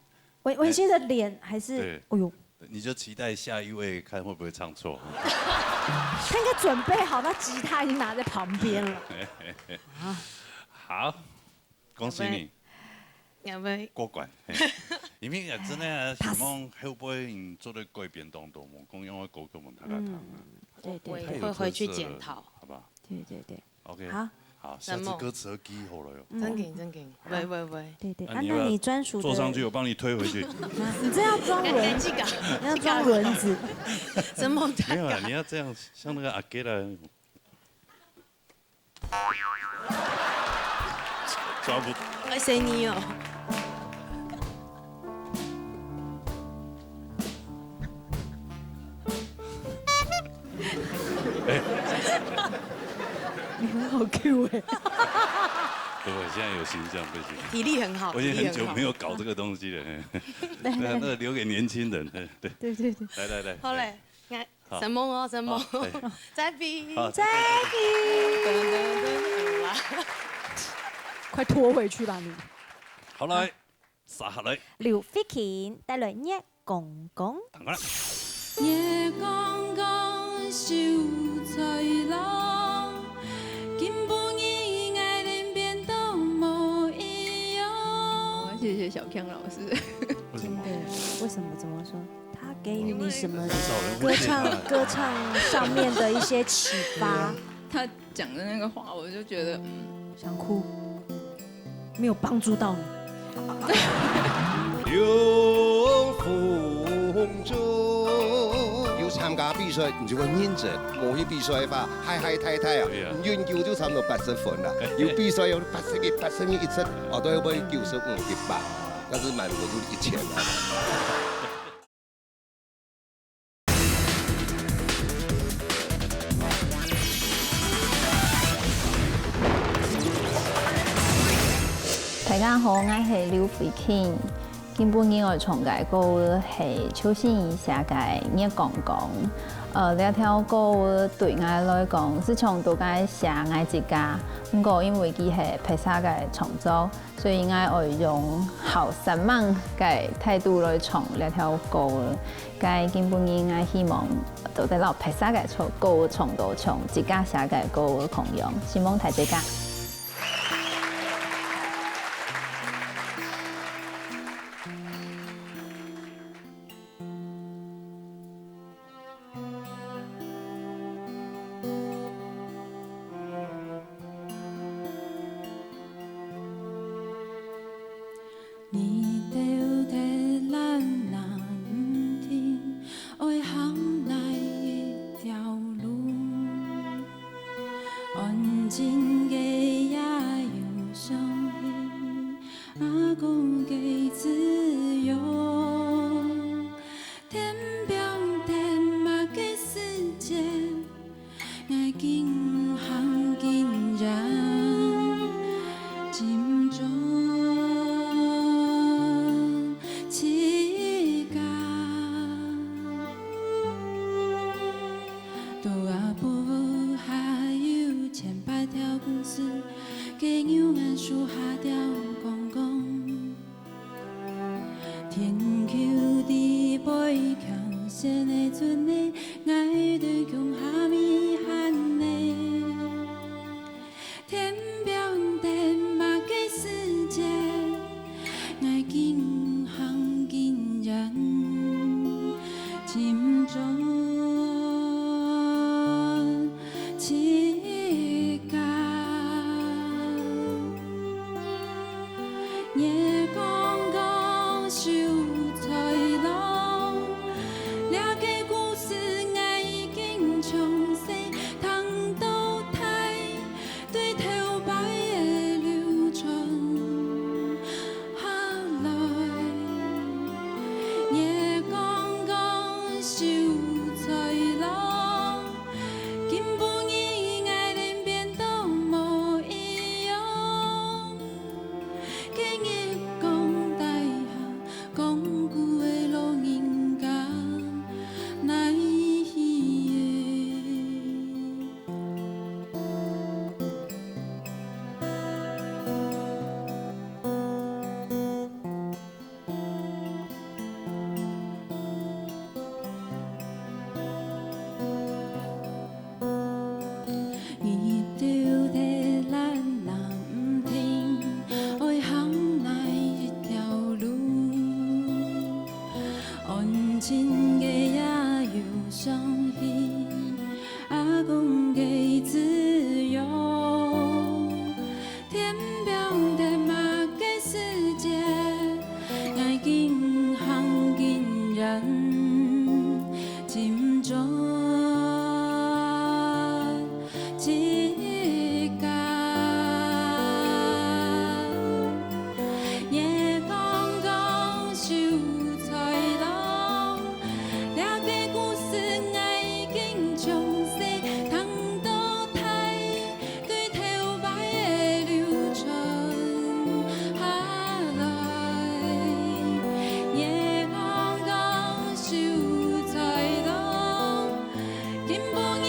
文，文心的臉還是，對。哎呦。你就期待下一位，看會不會唱錯。他應該準備好，那吉他已經拿在旁邊了。啊。好。 恭喜你。因為過關，嘿。因為也真的啊，希望後背你做得改變當多，無講用个歌曲分大家聽啊。嗯，對，對，對。太有特色了，會，會，會去檢討。好不好？對，對，對。OK，好。好，下次歌詞要記好了喲。嗯。正經，正經。喂，喂，喂。對，對。啊，那你要那你專屬的坐上去，我幫你推回去。你這要裝輪，這個，你要裝輪子。什麼？沒有啊，你要這樣，像那個阿給啦。 抓不。愛誰你哦？哎。你很好Q哎。不，我現在有形象，不行。體力很好，我已經很久沒有搞這個東西了。體力很好。那，那個留給年輕人，對，對。對，對，對。來，來，來。好嘞，來。 好。承蒙哦，承蒙。好，哎。再見。好，再見。快拖回去吧，你。好，來，接下來。劉慧卿帶來《月光光》。等下。月光光，秀才郎，今晡日𠊎連變都無一樣。我要謝謝小強老師。為什麼？真的，為什麼？怎麼說？ 他給予你什麼很少人會謝他。歌唱，歌唱上面的一些啟發？他講的那個話，我就覺得，嗯。想哭，沒有幫助到你。有參加比賽，你就會認真；無去比賽个話，嗨嗨太太啊，對啊。你永久就差不多八十分了。有比賽有八十一、八十二、一百，哦，都會九十五、一百，但是滿分就一千啊。 大家好，𠊎係劉慧卿。今晡日愛唱个歌係邱心怡寫个《月光光》。呃，這條歌對𠊎來講，係唱到𠊎寫𠊎自家，毋過因為佢係別儕个創作， 所以𠊎愛用好煞猛个態度來唱這條歌。該今晡日𠊎希望做得摎別儕个唱，歌唱到像自家寫个歌共樣，希望大自家。天球地背，強身的存的，𠊎對共下面喊呢。天邊的麼个世界，𠊎緊行緊遠，尋轉自家。 月光光，秀才郎，這个故事𠊎已經從細聽到大，對頭擺个流傳下來。月光光，秀才郎，今晡日𠊎連變都無一樣。 該日光底下，講古个老人家哪去了？ 日頭忒烈，人毋停，愛行哪一條路？安靜个夜，又想起阿公个滋養。天邊的麼个世界，𠊎緊行緊遠，尋轉 自家。月光光，秀才郎，這个故事𠊎已經從細聽到大，對頭擺个流傳下來。月光光，秀才郎， 今晡日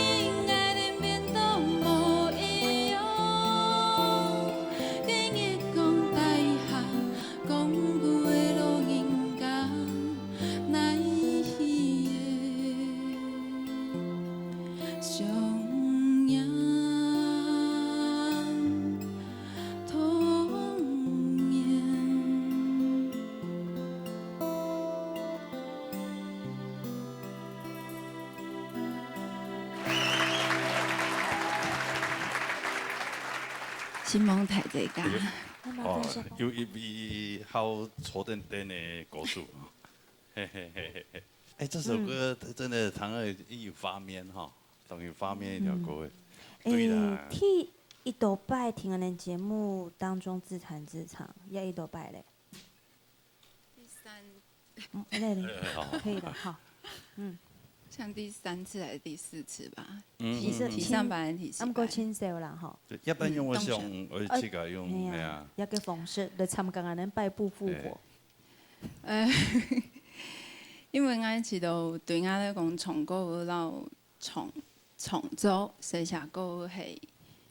𠊎連變都無一樣，該月光底下，講古个老人家哪去了？想念童年。 承蒙大自家。哦，有一位好坐等等的歌手，嘿嘿嘿嘿嘿。哎，這首歌真的唱了有畫面哈，當有畫面一條歌哎。對啦。哎，第一多擺聽恁呢節目當中自彈自唱，也一多擺嘞。 第三，嗯，累了，可以了，好。嗯，像第三次還是第四次吧？嗯，第四，嗯，嗯。第三擺還是第四擺？啊，毋過盡少啦，吼。對，一般用我想，嗯，當然。我自家用，哎呀，哎呀。一個方式來參加恁呢敗部復活。對。呃，因為𠊎知道對𠊎來講，唱歌摎創，創作、寫，寫歌係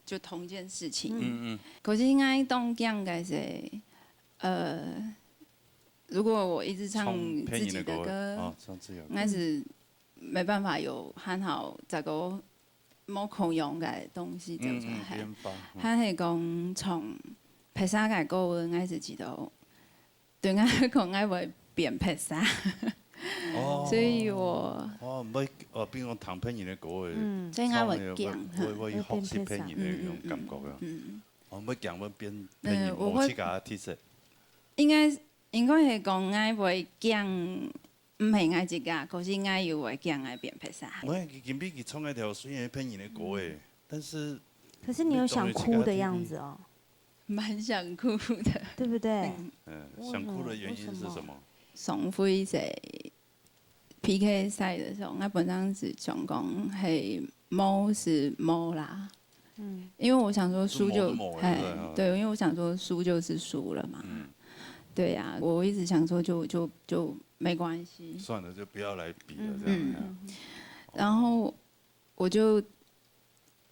就同一件事情。嗯，嗯。可是𠊎當驚个係， 呃，如果我一直唱自己的歌，唱別人的歌，哦，唱自己的歌。應該是沒辦法有很好再過無共樣个東西走出來。嗯，嗯，變化，嗯。還係講唱別儕个歌，應該是知道，對𠊎來講，𠊎會變別儕。哦。所以我，哦，毋會，哦，比如講聽別人的歌，嗯。所以𠊎會驚，唱的會，會，會學習別人的那種感覺啊。嗯，嗯，嗯，嗯。哦，毋會驚會變別人，呃，我會，無自家的特色。 應該，應該係講𠊎會驚，毋係𠊎自家，可是𠊎又會驚𠊎變別儕。我今晡日佢唱該條雖然騙人的歌誒，但是可是你有想哭的樣子哦。蠻想哭的。對不對？嗯。嗯，想哭的原因是什麼？為什麼？上回在P K賽的時候，𠊎本身是想講係無就無啦。 嗯。因為我想說輸就，是無就無了，嘿，對，對，因為我想說輸就是輸了嘛。嗯。對啊，我一直想說就，就，就沒關係。算了，就不要來比了，嗯。這樣，嗯。哎呀。然後我就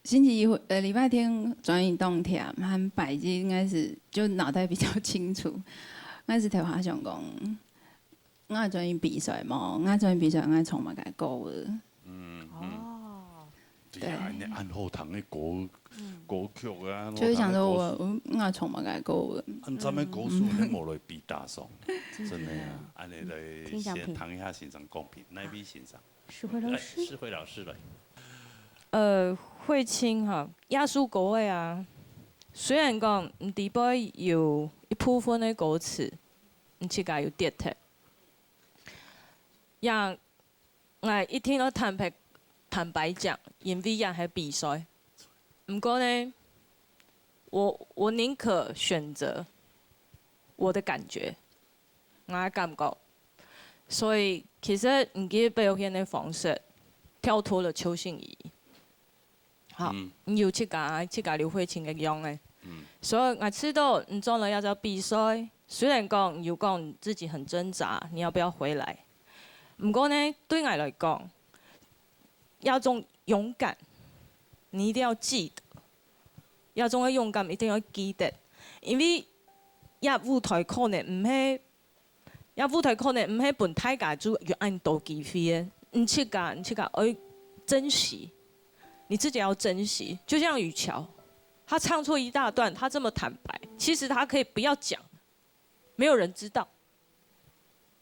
星期一回，呃，禮拜天轉去當天，和拜一應該是就腦袋比較清楚，應該是頭下想講， 𠊎中意比賽無？𠊎中意比賽，𠊎唱麼个歌个？嗯，嗯。哦。對啊，對。你恁好聽个歌，歌曲啊，就會想說我，嗯，𠊎唱麼个歌个？恁讚个歌手，你無來比打爽，真的啊！恁樣來先聽一下先生講評，哪位先生？ 世輝老師。來，世輝老師來。呃，慧清哈，耶穌歌个啊，雖然講你底背有一部分个歌詞，你自家有跌忒，也，𠊎一定要坦白，坦白講，因為也係比賽。毋過呢，我，我寧可選擇我的感覺， 𠊎个感覺。所以其實你个表現个方式跳脫了邱信儀。好，嗯。你有自家，自家劉慧卿个樣欸。嗯。所以𠊎知道你做了這隻比賽，雖然講你有講你自己很掙扎，你要不要回來？毋過呢，對𠊎來講，這種勇敢，你一定要記得，這種个勇敢一定要記得，因為這舞台可能毋係 這舞台可能毋係分大家就有恁多機會个，你自家，你自家愛珍惜，你自己要珍惜。就像雨喬，她唱錯一大段，她這麼坦白，其實她可以不要講，沒有人知道，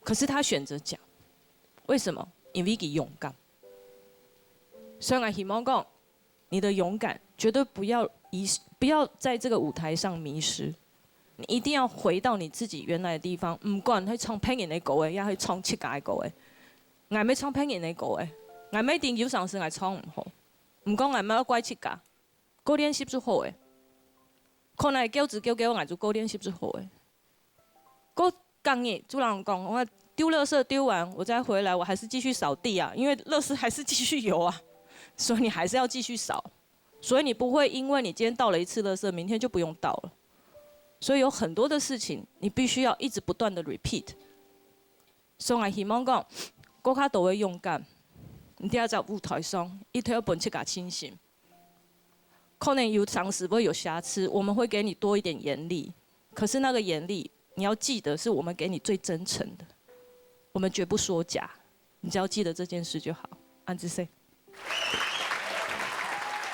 可是她選擇講，為什麼？因為佢勇敢。所以𠊎希望講， 你的勇敢絕對不要遺失，不要在這個舞台上迷失。你一定要回到你自己原來的地方，毋管係唱別人个歌仔，也係唱自家个歌仔。𠊎毋係唱別人个歌仔，𠊎毋係一定有成時𠊎唱毋好，毋過𠊎毋愛怪自家，過練習就好欸。可能係噭子噭噭，𠊎就過練習就好欸。 過隔日，就人講，我丟垃圾丟完，我再回來，我還是繼續掃地啊，因為垃圾還是繼續有啊，所以你還是要繼續掃。所以你不會因為你今天倒了一次垃圾，明天就不用倒了。所以有很多的事情，你必須要一直不斷的repeat。所以𠊎希望講，更加多个勇敢，你在這舞台上，一定要分自家信心。 可能有常識會有瑕疵，我們會給你多一點嚴厲，可是那個嚴厲，你要記得是我們給你最真誠的，我們絕不說假，你只要記得這件事就好。安之 say。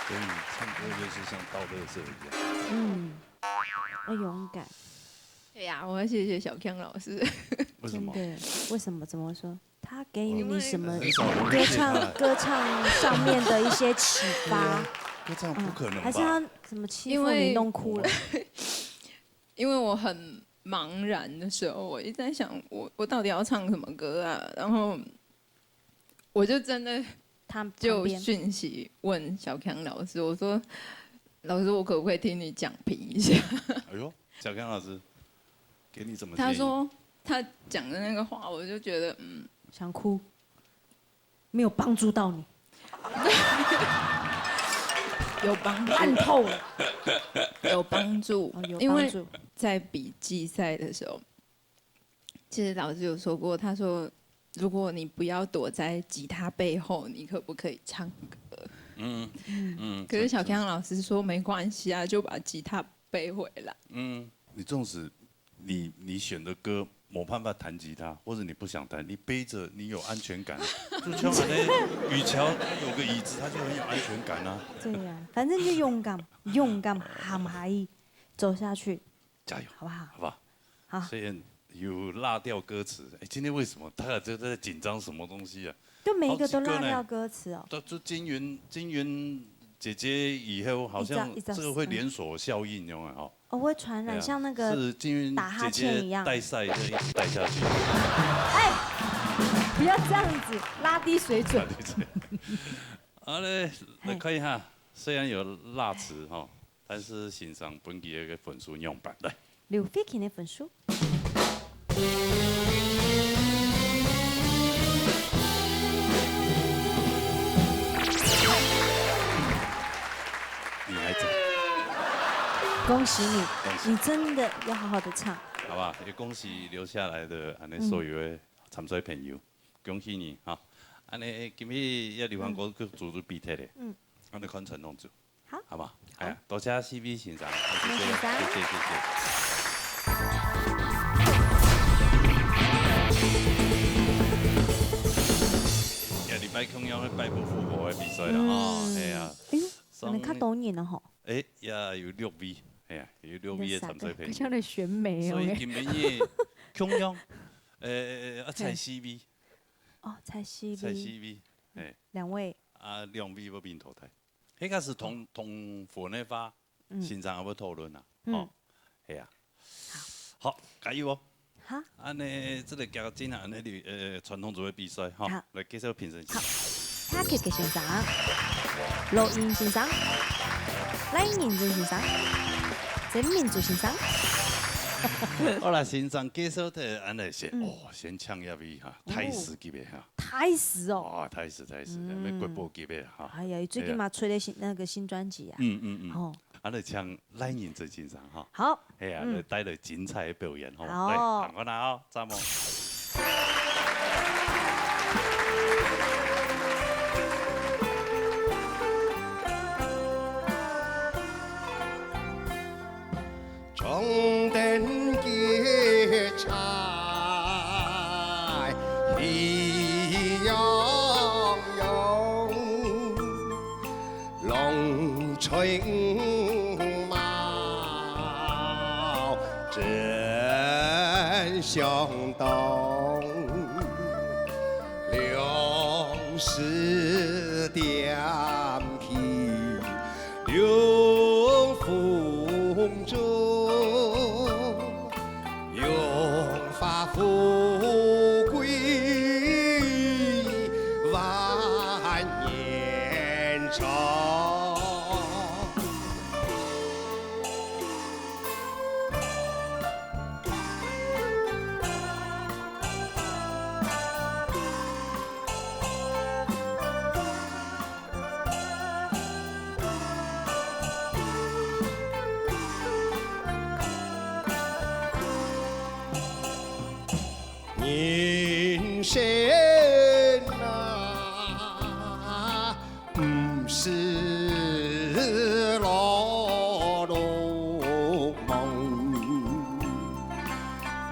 所以唱歌就是像倒垃圾一樣。嗯，要勇敢。對呀，我要謝謝小康老師。為什麼？真的，為什麼？怎麼說？他給予你什麼？因為歌唱，歌唱上面的一些啟發。歌唱不可能吧？嗯，還是他什麼欺負你弄哭了？因為，因為我很茫然的時候，我一直在想，我，我到底要唱什麼歌啊？然後我就真的他，就訊息問小康老師，我說：“老師，我可不可以聽你講評一下？”哎喲，小康老師，給你什麼建議？他說，他講的那個話，我就覺得，嗯，想哭。 沒有幫助到你。有幫助。爛透了。有幫助，哦，有幫助。因為在比季賽的時候，其實老師有說過，他說，如果你不要躲在吉他背後，你可不可以唱歌？嗯，嗯，可是小康老師說，沒關係啊，就把吉他背回來。嗯，你縱使 你，你選的歌沒辦法彈吉他，或者你不想彈，你背著你有安全感，就像那雨喬有個椅子，他就很有安全感啊。對呀，反正就勇敢，勇敢，喊下去，走下去，加油，好不好？好不好？好。雖然有落掉歌詞，哎，今天為什麼他就在緊張什麼東西啊？就每一個都落掉歌詞哦。好幾個呢。就，就金云，金云姐姐以後好像一直，一直，這個會連鎖效應，有沒有？哦，會傳染，對啊，像那個是金云姐姐帶賽，打哈欠一樣。就一直帶下去。哎，不要這樣子，拉低水準。拉低水準。好嘞，來看一下，雖然有落詞哈，但是先生分佢个分數仰般？來。劉慧卿个分數。 女孩子。恭喜你，恭喜。你真的要好好地唱。好吧，也恭喜留下來的恁呢所有的參賽朋友，恭喜你哈！恁呢今日也流行歌曲組就比賽咧，嗯，恁呢看傳統組，好，好不好？哎呀，多謝四位先生，謝謝，謝謝，謝謝。共樣个擺佈婦科个比賽啦，吼，嗯。係啊。哎喲，上你較多人了吼。哎，也有六位，係啊，有六位个參賽朋友。你就想，哎，像在選美哦。所以今晡日共樣，呃，啊，嘿。才四位。哦，才四位。才四位，嗯，嘿。兩位。啊，兩位要分淘汰。 該个係同，同分个話，嗯。先生也會討論啊，嗯。吼，係啊。好。好，加油哦。好。恁呢，這個較緊啊，恁呢，呃，傳統組个比賽，吼，好。來介紹評審先生。好。太極个先生，羅英先生，賴仁正先生，曾明珠先生。好啦，先生介紹个，恁呢先，嗯。哦，先請一位哈，哦。大師級个哈。大師哦。哇，大師，大師，嗯。乜國寶級个哈。哎呀，最近嘛，哎呀。出了新，那個新專輯啊。嗯，嗯，嗯。哦。 恁呢請賴仁正先生哈。好。係啊，嗯。來帶來精彩个表演吼。好。來，看看啊，好，讚哦。人生啊，毋係勞碌忙，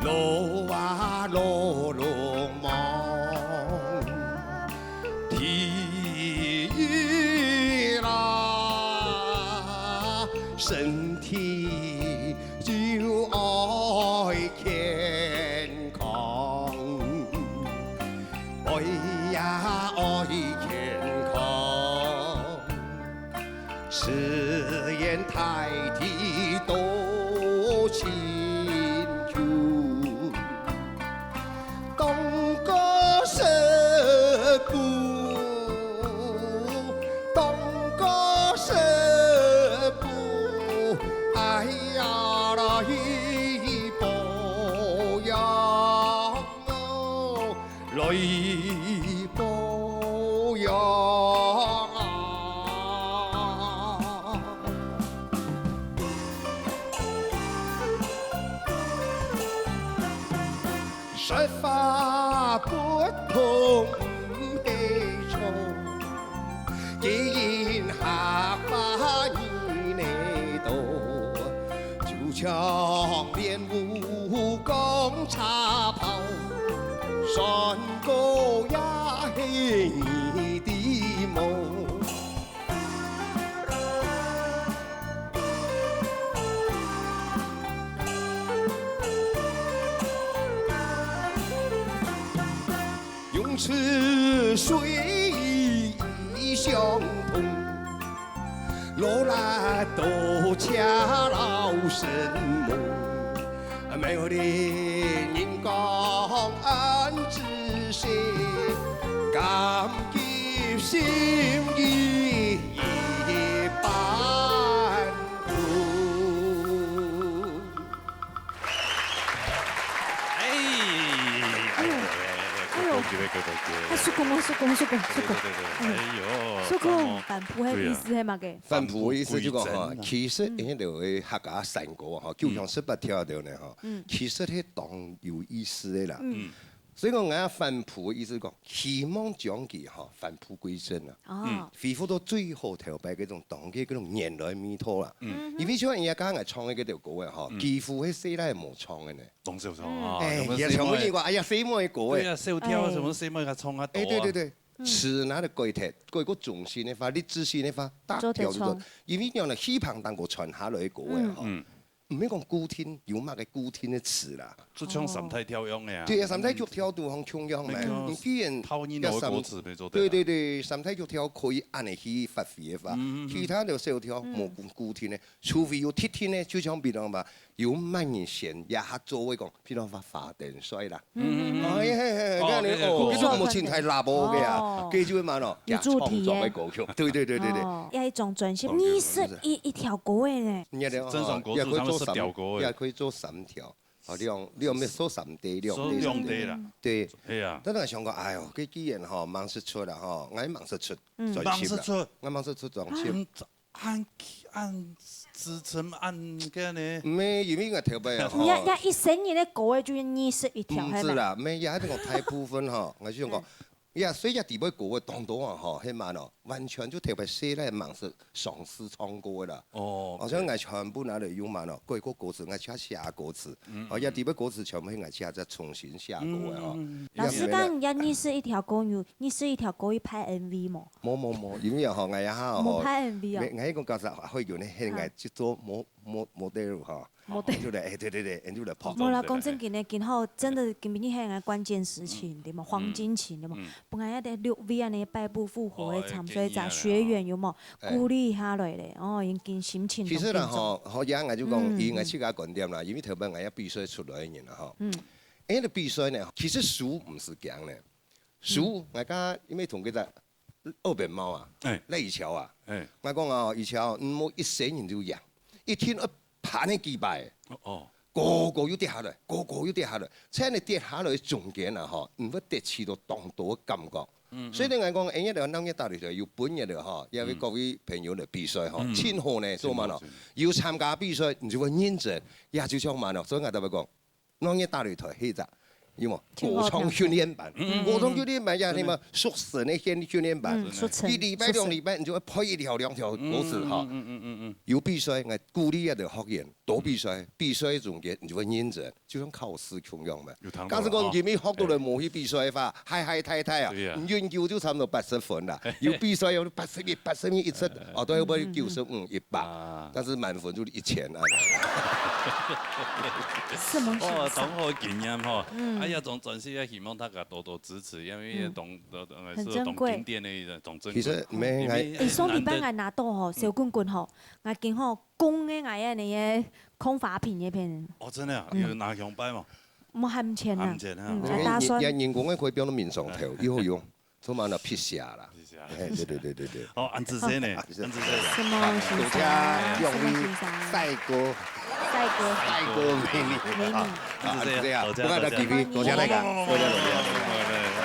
勞啊勞碌忙，第一啦，身體 就愛健康，愛呀愛健康，自然大地多清淨。 當過食補，當過食補，哎呀，來保養哦，來保養啊。 說法不同毋係錯，既然客話語言多，就像蓮霧光茶泡，山歌也係你的夢。 用詞雖已相同，落力多謝老師們，沒有你人講恩知識，感激心意一般。 哎，哎呦，哎呦，哎呦，哎呦。哎，叔公哦，叔公，叔公，叔公。對，對，對，對，哎呦，哎呦，叔公，讚哦。反璞个意思係麼个？對啊。反璞个意思就講吼，反璞歸真啊。其實，嗯。彼兜个客家山歌吼，九腔十八調个呢吼，嗯。其實係當有意思个啦。嗯。 所以講，𠊎反璞个意思講，希望將佢吼，返璞歸真啊。哦。恢復到最好頭擺該種當个該種原來味道啦。嗯。因為像人家剛剛唱个該條歌个吼，嗯。幾乎係細倈無唱个呢。當少唱啊，哎，有沒有細妹？也唱過一個，哎呀，細妹个歌哎。對啊，小調啊，嗯。什麼細妹个唱啊，哎，對，對，對。詞拿來改忒，改過中性个話、勵志性个話，逐條都做。做得唱。因為仰呢，戲棚當中傳下來个歌仔吼，嗯。毋係講固定，有麼个固定个詞啦。就像三大調樣个啊。對啊，三大曲調都很共樣嘛。你看，你既然套你个歌詞，要三，沒做得啦。對對對，三大曲調可以恁樣去發揮个話，嗯，嗯，嗯。其他个小調，嗯。無固，固定个，除非有特定个，就像比方嘛，有麼人選，也合作會講，比方話花旦帥啦。嗯，嗯，嗯。哎，嘿，嘿，哦，恁樣，對，對，哦，對。這種無情太拉波个啊，哦。這就會嘛咯，有主題个。創作个歌曲。對，對，對，對，對。哦，要一種專輯，哦，二十一，一條歌个呢。你看哦，正常歌曲他們是調歌个。也可以做三，也可以做三條。 哦，兩，兩，做三對，兩對，做兩對啦。對。係啊。但係𠊎想講，哎喲，佢既然吼，吂使出啦吼，𠊎吂使出專輯啦。嗯。吂使出。𠊎吂使出專輯。嗯，恁，恁支撐，恁个呢？毋係，因為𠊎頭擺啊，吼。你看，你看一生人个歌个就係二十一條，毋係啦，係無？毋係，也係講大部分吼，𠊎就想講，嗯。 呀，所以這底背歌个當多啊，吼，係嘛喏，完全就特別寫來吂使嘗試唱歌个啦。哦，好像，OK。𠊎全部拿來用嘛喏，改過歌詞，𠊎自家寫歌詞。嗯，哦，這底背歌詞全部係𠊎自家再重新寫過个吼。嗯，嗯，嗯。老師，這樣講，你這二十一條歌，你，你二十一條歌有拍M V無？無，無，無，因為吼，𠊎也吼，無拍M V哦。無，𠊎講搞啥，會有人喊𠊎去做模，模，model吼。 model。就來，哎，對，對，對，就來拍。無啦，講正經个，今後真个今晡日係个關鍵時期，嗯。對無？黃金期，對無？嗯。本來該六位恁樣敗部復活个場，哦，哎，所以咱學員有無？建議啊，哎。鼓勵下來咧，哦，已經心情當緊張。其實啦，吼，好，也𠊎就講，嗯，以𠊎自家觀點啦，嗯。因為頭擺𠊎也比賽出來个人啦，吼。嗯。哎，該比賽呢，其實輸毋使驚呢，輸，嗯。𠊎講，因為同佢在 二本貓啊，哎。賴以喬啊。哎。𠊎講啊，以喬，你莫一生人就贏，一定愛盤个幾擺。哦，哦。高高又跌下來，高高又跌下來，在你跌下來中間啊，吼，你會得著到當多个感覺。嗯，嗯。所以呢，𠊎講，哎，這个鬧熱打擂台有分這个吼，也為各位朋友來比賽吼，嗯。盡好呢，做嘛咯。盡好，盡好。有參加比賽，你就會認真，也就像嘛咯。所以𠊎特別講， 鬧熱打擂台係隻，有無？歌唱訓練班，嗯，嗯，嗯。歌唱訓練班呀，真的。你嘛，速成个訓，訓練班。嗯，速成，一禮拜、速成。兩禮拜，你就會背一條、兩條歌詞哈。嗯，嗯，嗯，嗯，嗯，嗯。有比賽，𠊎鼓勵啊，就學員多比賽，嗯。比賽中間你就會認真，就像考試共樣嘛。有聽過。假使講，哦。今日學到了無去比賽个話，哎。嗨嗨太太啊，對呀。你永久就差不多八十分啦。有比賽有八十一、八十一、一百，哦，都要不九十五、一百。啊。 但是滿分就一千啊。什麼學生？哦，當好个經驗吼。嗯。哎呀，總，總是也希望大家多多支持，因為，嗯。當，當，當，很珍貴。係當經典个一種，當珍貴。其實，無，因為，哎，上禮拜𠊎拿到吼，嗯。小滾滾吼，𠊎今吼，公个𠊎个那個空髮品那片。哦，真的啊，嗯。有拿紅牌嗎？無，還毋曾啊。還毋曾啊。嗯，哦。還打算。人，人，人工个可以放到面上頭，以後用。 充滿了皮鞋啦。皮鞋。哎，對，對，對，對，對。哦，恁仔細呢，恁仔細。什麼先生？多謝兩位帥哥。什麼先生？帥哥。帥哥美女。美女。啊，恁仔細啊，多謝，多謝，不過大家多謝。多謝大家，多謝，多謝。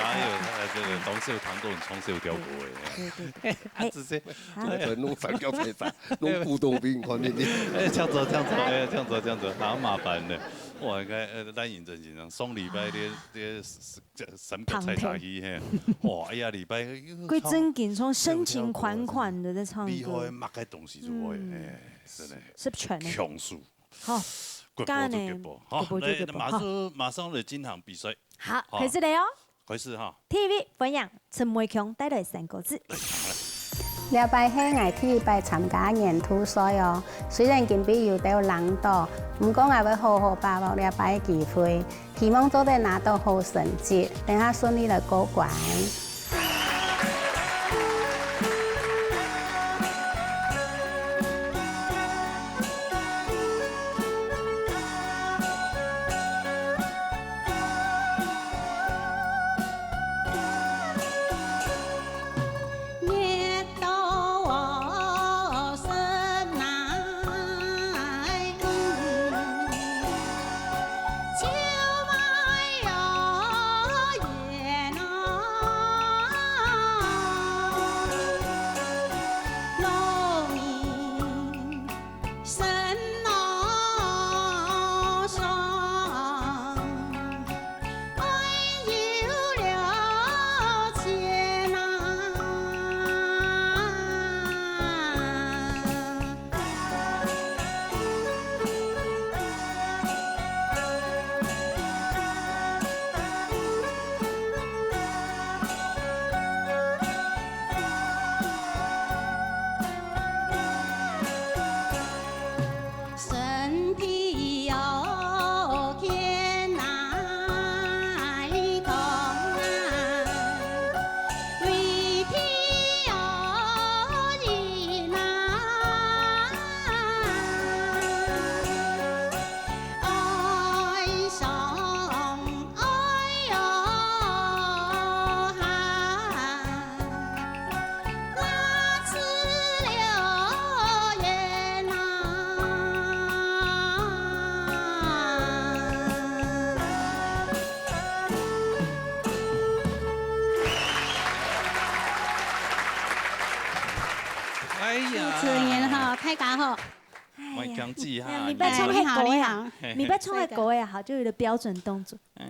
哎喲，哎，這個當時有聽到你唱這條歌誒。對，對，對。恁仔細。啊。這個弄反調才反，弄古董兵，看你。哎，這樣子，這樣子，哎，這樣子，這樣子，好麻煩呢。哇，你看，呃，咱認真先生，上禮拜這，這 這三個菜茶去嘿，哇，哎呀，禮拜又唱，佢正經唱深情款款个在唱歌。厲害，擘開東西就會，嗯。哎，真的。十全呢。強勢。好，國寶就國寶。好，國寶就國寶。來，馬上，好。馬上來進行比賽。好，好。開始了哦。開始哈。第一位，歡迎陳偉強帶來三個字。 這擺係𠊎第一擺參加年度賽哦，雖然今晡有兜冷到，毋過𠊎會好好把握這擺个機會，希望做得拿到好成績，等下順利來過關。主持人好，大家好。莫客氣哈，哎呀，你不要唱太高呀，你好，你好。你不要唱太高呀，好，就有一個標準動作。哎，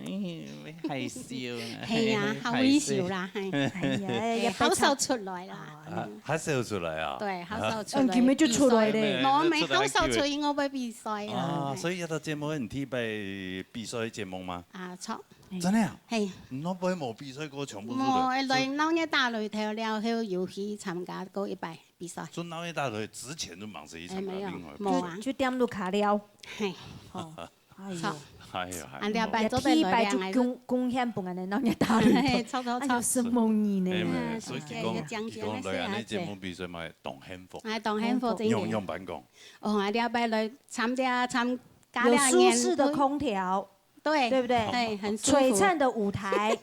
會害羞啊。係啊，好害羞啦，係。哎呀，哎，好少出來啦。啊，好少出來啊。對，好少出來。嗯，今日就出來咧。無，無，好少出，因為愛比賽啊。啊，所以這個節目係第一擺比賽節目嗎？啊，著。真的啊？係。你都無比賽過，全部都無，來鬧熱打擂台了後，有去參加過一擺比賽。做鬧熱打擂之前都毋識去參加，哎，沒有，另外一擺。無啊。就，就點路卡了。係。哦。 哎喲，哎喲，哎喲。恁樣擺做得來兩個人。第一擺就貢，貢獻分𠊎等鬧熱打擂台。嘿，著，著，著。哎喲，承蒙你呢。哎，沒有，所以佢講，哎，有獎金佢講來恁樣節目比賽嘛，當幸福。哎，當幸福，真的。用，用板講。哦，啊，這擺來參加，參加這個年度。有舒適的空調，對，對不對？哎，很舒服。璀璨的舞台。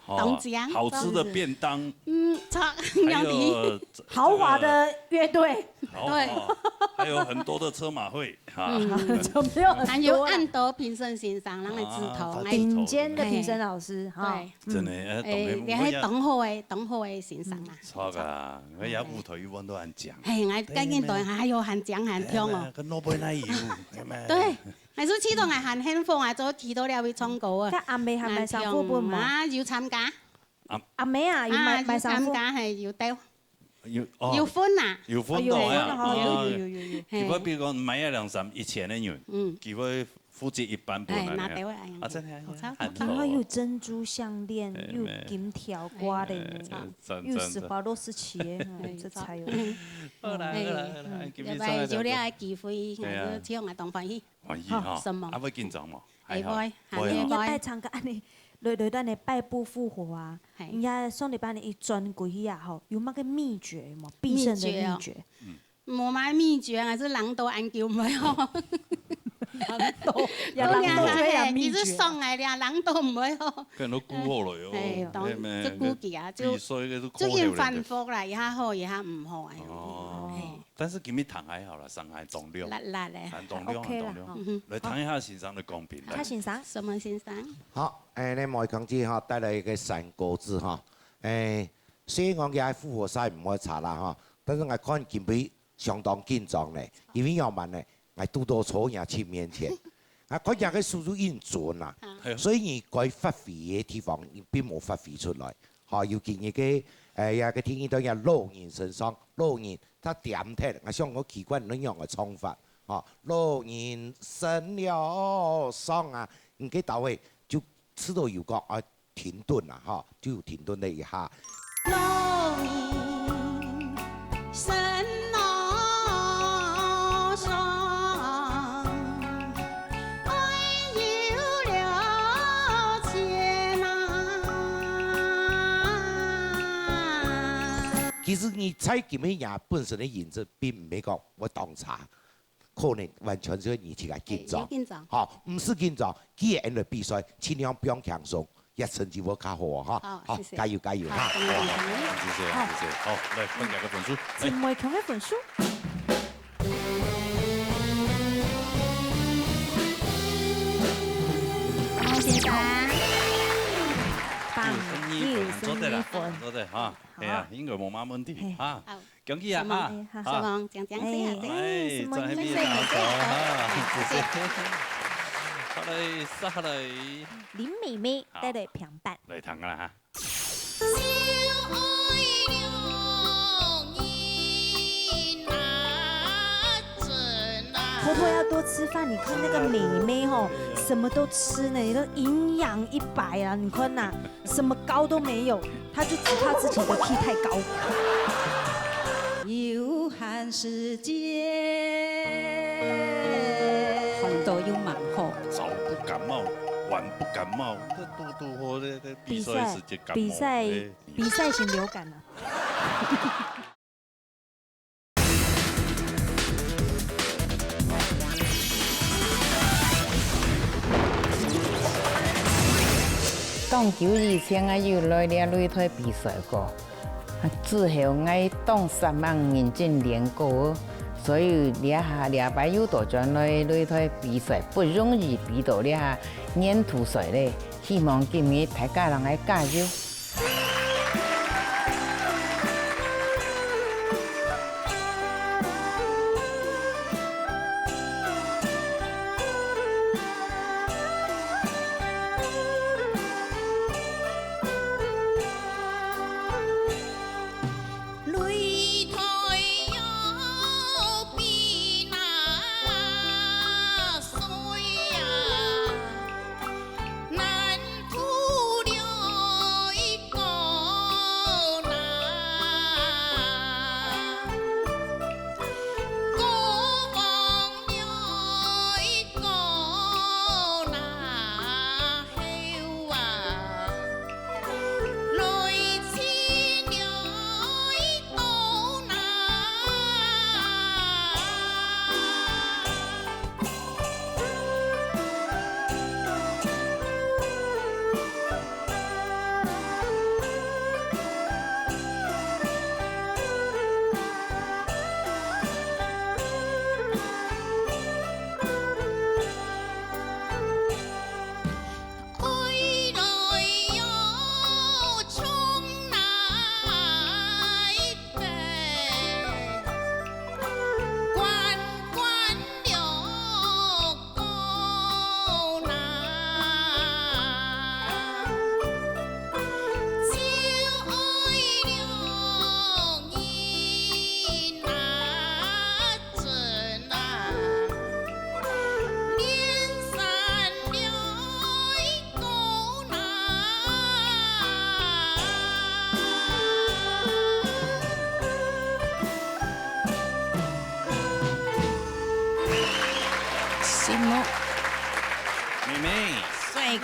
哦，當靚。好吃的便當。嗯，著，還有，料理。豪華的樂隊。哦，對。哦，還有很多的車馬會，哈。嗯。就沒有很多啦。還有恁多評審先生，人來指導，啊，來頂尖的評審老師，哎，哈。對。真的，呃，哎，當然，你還當好的，當好的先生啊。著啊，哎呀，舞台一般都恁靚。嘿，𠊎趕緊對，還有還靚還靚哦。哎，跟諾貝爾有，對嗎？對。 還係試著𠊎還幸福啊，做試著這位唱歌啊。該阿妹還買衫褲分無？啊，有參加。阿，阿妹啊，有買，啊，買衫褲。有參加，嘿，有兜。有，哦，有分啊。有分到啊。哦，有分，哦，有，有，有，有。嘿。佢會比如講買一領衫一千個銀，嗯。佢會付這一半分啊，哎，拿兜啊，啊，真的啊，哦，差不多。很好。然後又有珍珠項鍊，哎，又有金條掛的呢，哎，讚，又有Swarovski的，讚，讚。哦，這才有。好啦，哎，好啦，好啦，嗯，今日上來就這個機會，對啊。哎，就這樣啊，當歡喜。 歡喜哈。好，什麼？啊，會緊張無？哎，還好。會，還會。會哈。你，你愛參加恁呢，來，來到恁呢敗不復活啊。嘿。人家上禮拜呢，一轉過去啊，吼，有麼个祕訣無？必勝的祕訣。祕訣哦。嗯。無麼个祕訣啊，係人多恁久毋會吼。人多，也人多，嘿，所以啊祕訣。其實上來了，人多毋會吼。跟人顧好了喲。嘿，當，嘿，沒，這估計啊，就，比賽个是就因反覆啦，一下好，一下毋好，哎喲。哦。嘿。 但是今日談還好啦，傷害當了。辣辣的。還當了，OK啦，還當了。好。嗯哼。來談一下先生个公平，來。蔡先生。什麼先生？好，哎，恁呢莫講起哈，帶來一個三個字哈。哎，雖然講佢還復活賽毋會差啦哈，但是𠊎看今晡相當緊張呢，因為要慢呢，𠊎堵到坐人家親面前。啊，看人家个速度恁準啊，啊。所以你該發揮个地方，你並無發揮出來。哈，尤其你个，哎呀，个天氣到人家老人身上，老人 佢恬恬，𠊎想講奇怪，恁樣个唱法，吼，老人身了傷啊，你个到位就試著有講，啊，停頓啦，吼，就有停頓了一下。老人身了傷， 愛有了錢啊。其實你在今晡日本身个音質並毋係講會當差，可能完全係你自家緊張。哎，有緊張。好，毋使緊張，既然來比賽，盡量放輕鬆， 也成績會較好哦，哈。好，好，謝謝。加油，加油，哈。好，謝謝，謝謝。好，來，看這個分數。來。姊妹強个分數。王先生。八，六，六，做得啦，做得哈。好。哎呀，應該無麼問題，嘿。哈。好。 恭喜啊！什麼？啊，哎，哈。什麼？講講先啊，哎，對。哎，什麼？在那邊拿走啊，謝謝，謝謝。好嘞，下來。林妹妹，好。帶來評判。來聽啦哈。婆婆要多吃飯，你看那個妹妹吼，什麼都吃呢，你都營養一百啊，你看吶。 什麼膏都沒有，她就只怕自己的key太高。有閒時間，煩惱又蠻好。早不感冒，晚不感冒，這堵堵好，這，這比賽時節感冒，比賽，哎。比賽型流感啊。 當久以前啊，有來這擂台比賽過，之後𠊎當煞猛認真練過，所以這下這擺又倒轉來擂台比賽，不容易比到這下年度賽咧。希望今日大家人來加油。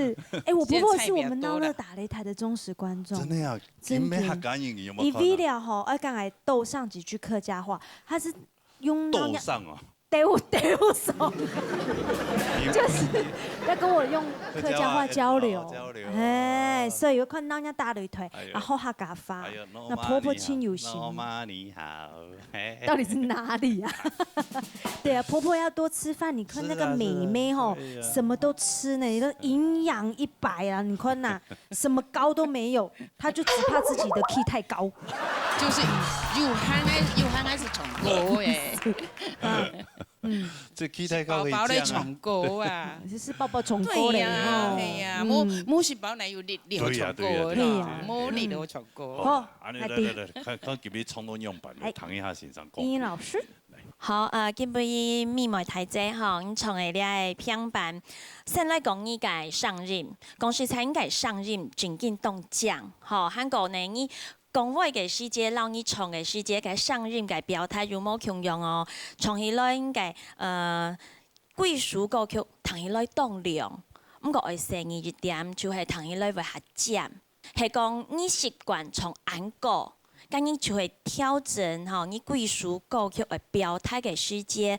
是，哎，我婆婆是我们鬧熱打擂台的忠实观众。真的呀，真的。你没客家人，你有没有看啊？伊为了吼，要跟俺斗上几句客家话，她是用闹热，斗上啊。斗，斗上，就是要跟我用客家话交流。客家话，哦，交流。哎，所以有看到人家打擂台，哎呦。然后客家话，哎呦，那婆婆亲有心。老妈你好，老妈你好。 到底是哪里啊？对啊，婆婆要多吃饭。你看那个美眉吼，是啊，是啊，对啊。什么都吃呢，你都营养一百啊！你看呐，什么高都没有，她就只怕自己的 key 太高。就是有閒个，有閒个係唱歌个。嗯，嗯。这 key 太高可以讲啊。是宝宝来唱歌啊。是宝宝唱歌嘞，对呀，吼。对呀，嗯。无，无是宝来有力量唱歌啦，对呀，对呀，对呀，对呀。无力量唱歌。好，好，来，来，来，来，看，看今日唱到样板，哎。听一下先生讲。英英老师。 好，呃，今晡日美妹大姐吼，你唱个這个平板，先來講你个聲音。講實在，你个聲音真經當靚，吼，還過呢，你講話个時節，摎你唱个時節，个聲音个表達有無共樣哦？唱起來你个，呃，幾首歌曲聽起來當亮，毋過愛細義一點，就係聽起來會較尖。 係講你習慣唱恁高，該你就會調整吼，你幾首歌曲愛表達个時節，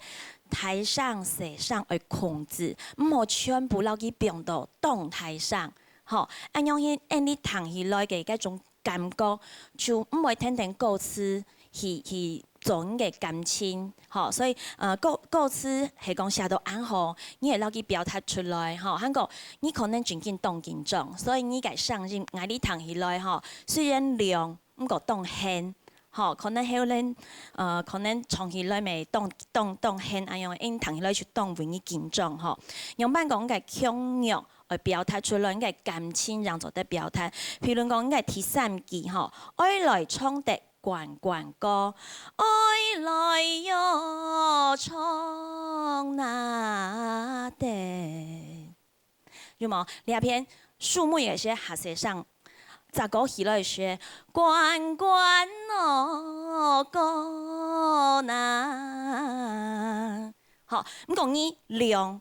大聲細聲愛控制，毋好全部摎佢放到當大聲，吼，恁樣去，恁你聽起來个該種感覺，就毋會跈等歌詞去，去做你个感情，吼，所以，呃，歌，歌詞係講寫到恁好，你會摎佢表達出來，吼，還過你可能真經當緊張，所以你个聲音，𠊎俚聽起來，吼，雖然亮，毋過當顯，吼，可能有人，呃，可能唱起來乜當，當，當顯，恁樣，因聽起來就當為你緊張，吼。樣般講个腔調，愛表達出來，你个感情正做得表達。譬如講，你个第三句，吼，愛來唱得 關關過，愛來又唱哪得。有無？這片收尾个時較細聲，再過起來个時，關關哦過哪。好，毋過你亮，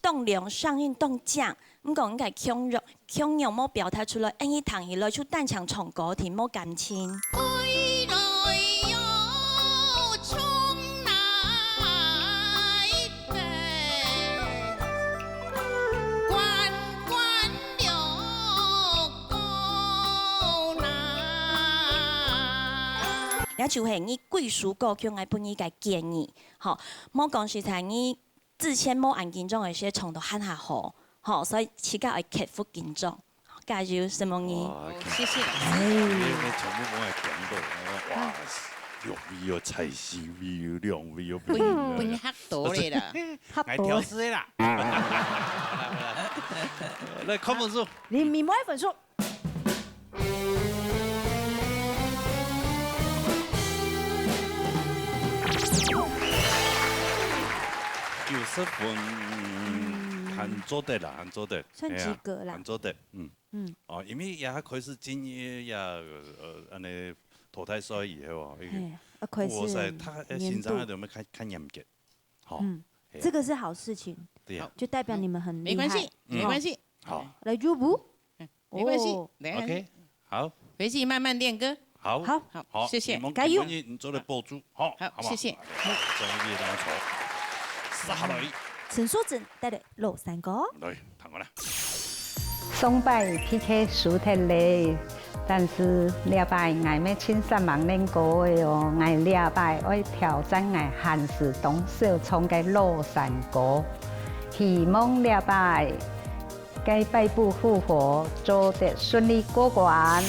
當亮，聲音當靚， 毋過你个腔調，腔調無表達出來，恁樣聽起來就單淨唱歌，聽無感情。愛來又唱哪得，關關又過哪。這就係你幾首歌曲𠊎分你个建議，吼，莫講實在你 之前無恁緊張个時唱到還較好，吼，所以自家愛克服緊張，加油，承蒙你。哇，哦，謝謝老師。哎，你全部攏會講到，哇，有味有菜，有味有亮味有分，分嚇到咧啦。嚇到。來挑試的啦。來，看分數。你，你無分數。 九十分。嗯，還做得啦，還做得，算及格啦。係啊，還做得，嗯。嗯。哦，因為也開始進入也，呃，恁呢淘汰賽以後哦，嘿，啊，開始哇塞，他，呃，年度。先生都有沒有看，看嚴格？好，嗯，係啊。這個是好事情，對呀。就代表你們很厲害。沒關係，沒關係。好。來，入伍。嗯，沒關係，哦。來。OK，好。回去慢慢練歌。好，好，好，謝謝。你們，加油。你們，你做得保住，好，好，好不好？謝謝。好，這一位當中，殺下來。陳淑貞帶來老山歌。來，聽我啦。上擺PK輸忒咧，但是這擺𠊎乜盡煞猛練歌个哦，𠊎這擺愛挑戰𠊎還係當少唱个老山歌，希望這擺 該擺布復活做得順利過關。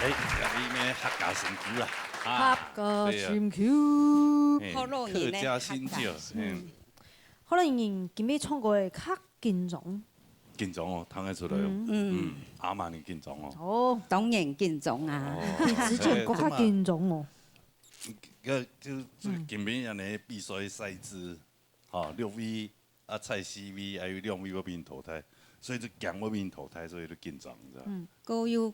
哎，這位呢客家新歌啊，啊，客家新歌。對啊。哎，好老人呢，客家新歌，客家新歌。嗯。好老人今晡日唱歌會較緊張。緊張哦，聽得出來哦。嗯。嗯，阿媽你緊張哦。哦。當然緊張啊。哦。比之前更加緊張哦。 該就，就今晡日恁呢比賽賽制，吼，六位啊，在四位，還有兩位會分淘汰，所以就驚會分淘汰，所以就緊張，你知道？嗯。過又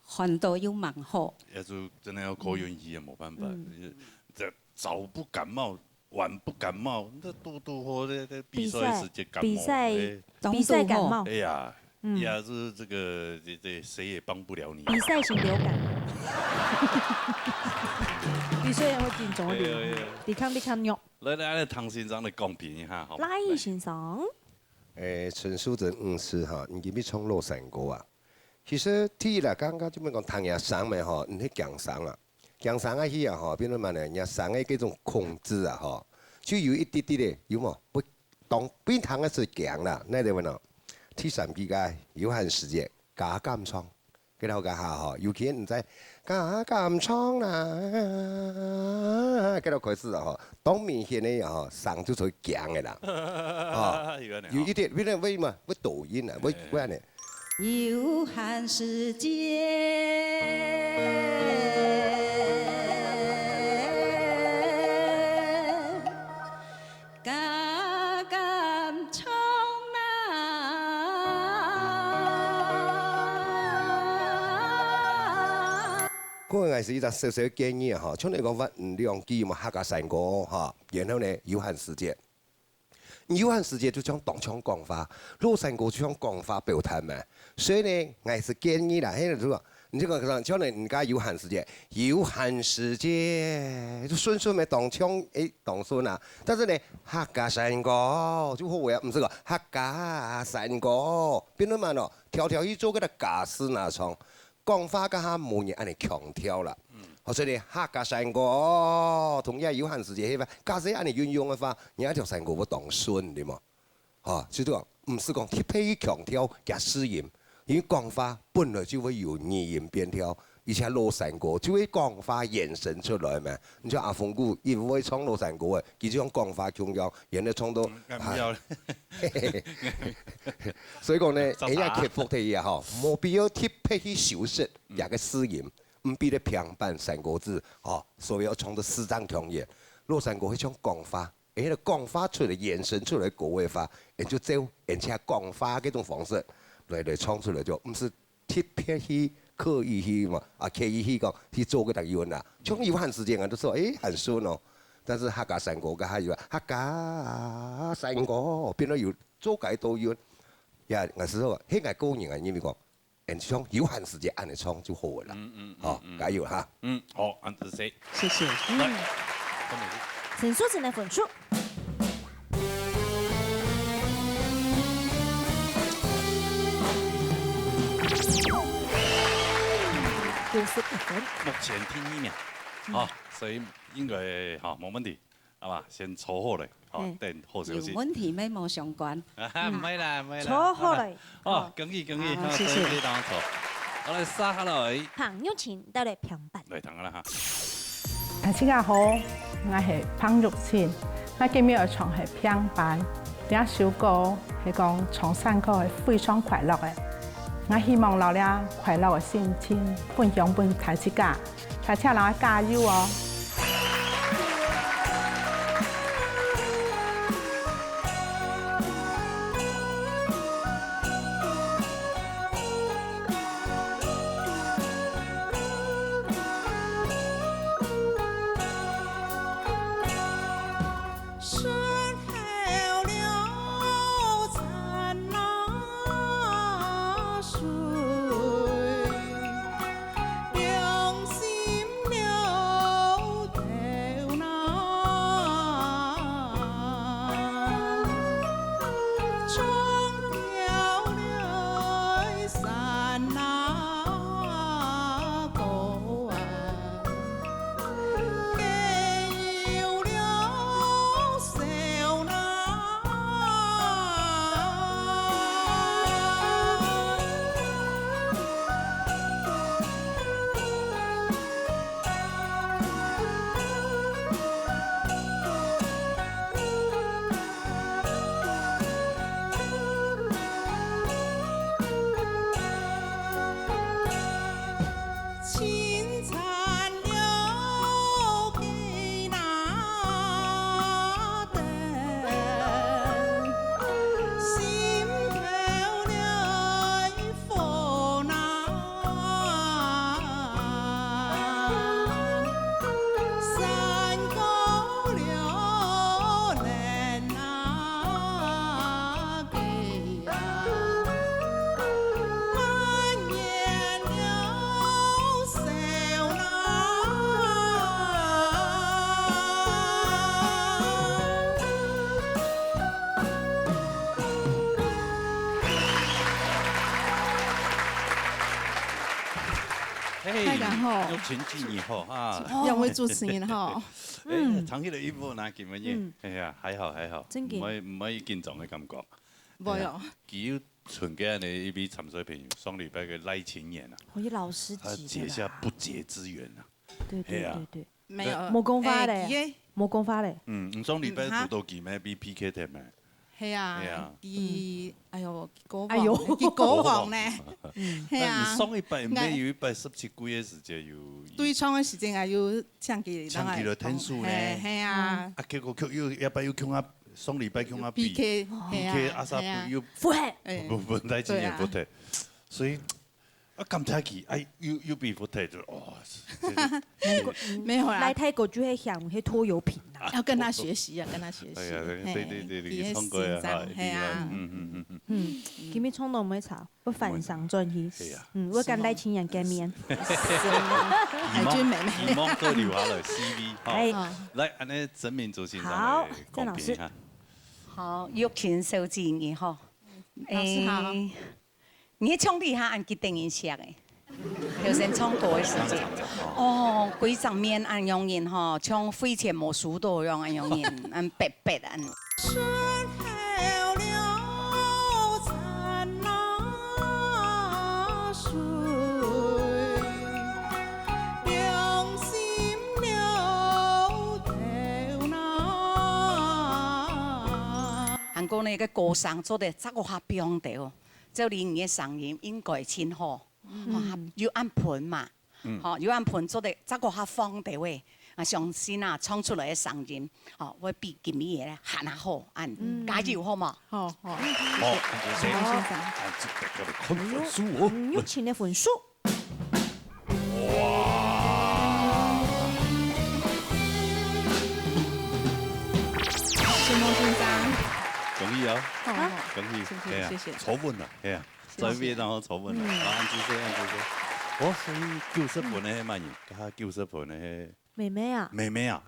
環島又蠻好。也就真的要靠運氣啊，無辦法。嗯。這早不感冒，晚不感冒，這堵堵好，這，這比賽時節感冒，比賽，哎。比賽感冒。哎呀，嗯。也是這個，這，這誰也幫不了你。比賽型流感。比賽會緊張一點，對，對，對。抵抗力較弱。來，來，來，唐先生來公平一下，好嗎？來，先生。誒，陳淑貞女士哈，你今晡日唱老山歌啊？其實第一啦，剛剛就問講，聽人聲咩吼，你去驚聲啊？ 驚聲啊去啊吼，變到麼呢？人家聲个這種控制啊吼，就有一滴滴个，有無？會當變聽个時驚啦，那對不喏？第三句个，有限時節，加減唱，該條个下吼，尤其你在加減唱啦，該條開始啊吼，當明顯个啊吼，聲就出驚个啦，吼，有啊，有一點，變到會嘛，會抖音啊，會，會恁呢。 有限時間，加減唱啊。个𠊎係一隻小小个建議啊，吼，像你講法，嗯，兩句嘛，客家山歌，吼，然後呢，有閒時節。有閒時節就像當像講話，老山歌就像講話表達嘛。所以呢，𠊎係建議啦，嘿，就講，你就講，像你，你講有閒時節，有閒時節，就順順个當像，誒，當順啊。但是呢，客家山歌就好个啊，毋係講客家山歌，變到嘛咯，條條去做个客家字拿唱。 講話該下無人恁樣強調啦。嗯。好，所以呢，客家山歌，哦，同樣有閒時節，係吧？假使恁樣運用个話，你這條山歌會當順，對無？吼，就係講，毋係講特別去強調佢字音，因為講話本來就會有語音變調，而且老山歌就係講話延伸出來嘛。你像阿峰哥，佢毋會唱老山歌个，佢就像講話共樣，然後唱到，嗯，該毋要了。哎，所以講呢，哎呀，克服忒啊，吼，無必要特別去修飾 這个字音，毋比得平板山歌子，吼，所以愛唱到四張腔眼。老山歌係像講話，誒，該講話出來、延伸出來个話，人就照人家講話該種方式來，來唱出來，就毋係特別去刻意去嘛，啊，刻意去講去做个答案啦。像有閒時節啊，就說，誒，很順哦。但是客家山歌个還有啊，客家山歌變到有做个都有，呀，𠊎係說，係𠊎個人啊，因為講， 恁樣有閒時節恁樣唱就好个啦。嗯，嗯，嗯，好，嗯。加油哈！嗯，好，恁仔細。謝謝。來，嗯。陳淑貞个分數。九十一分。目前第二名，嗯。好，所以應該，好，無問題。 好吧，先坐好來，好，嘿。等好消息。有問題乜無相關。啊，嗯。毋會啦，毋會啦。坐好來。好啦。哦，好。恭喜，恭喜，好，好，謝謝。所以可以當坐。好，來，接下來。彭玉琴帶來平板。來，聽下啦哈。大家好，𠊎係彭玉琴，𠊎今日愛唱係平板。這首歌係講唱山歌係非常快樂个。𠊎希望摎這快樂个心情分享分大自家。 大家摎𠊎加油哦！嘿，大家好。有請經理好啊。兩位主持人好。哎，嗯。唱起來一波拿金文英，嗯。哎呀，還好還好，真的。毋會，毋會緊張个感覺。無有。哎呀，佢有傳給恁呢一位參賽朋友，上禮拜个賴清言啊，哦，佢老師級的啦。他結下不解之緣啊。對，對，哎呀。對，對。沒有。無講法咧，哎，佢个無講法咧。嗯，你上禮拜堵到佢咩？被P K忒咩？ 係啊，係啊。佢，哎喲，佢過往，哎喲。佢過往呢？嗯。係啊。該你上一擺毋係有一擺十七季个時節有對唱个時節啊，有請佢，請佢來𢯭手呢。係，係啊。嗯。啊，結果卻又，這擺又共下，上禮拜共下比，P K，係啊，P K，阿沙係啊。又，符合。哎。不，不，不，賴清言符合。對啊。所以，啊，感謝佢，哎，又，又比佛台就，哦，這，這，沒有啦。來泰國就會想，會拖油瓶啊。要跟他學習啊，跟他學習。哎呀，對，嘿，對，對，對，你唱歌啊，哈，厲害，嘿啊。嗯，嗯，嗯，嗯。嗯，今日唱到尾吵，我翻上轉去。係啊。嗯，我跟賴清言見面。海軍妹妹。希望，希望都留下來C V，哈。哎。來，恁呢，曾明珠先生來好，曾老師。公平一下。好，玉琴小姐，你好。老師好。哎， 你个唱這下恁激得人惜誒，頭先唱歌个時節。哦，歸張面恁樣人吼，像費錢無輸到樣恁樣人，恁白白恁。 還過呢，个歌聲做得再過較放兜，照你个聲音應該真好，嗯。吼，又恁歕嘛，嗯。吼，又恁歕做得再過較放兜誒，啊，相信啊，唱出來个聲音，吼，會比今日个還較好，恁，嗯。加油好無？好，好。好，謝謝。謝謝先生。啊，這個叫做看分數哦。嗯，有請的分數。 哇！承蒙先生。恭喜哦！好，好。恭喜！謝謝，哎呀，謝謝。坐穩了，哎呀，謝謝。坐穩，然後坐穩了。嗯。好，恁仔細，恁仔細。哦，所以九十分个係麼人？加九十分个係妹妹啊。妹妹啊。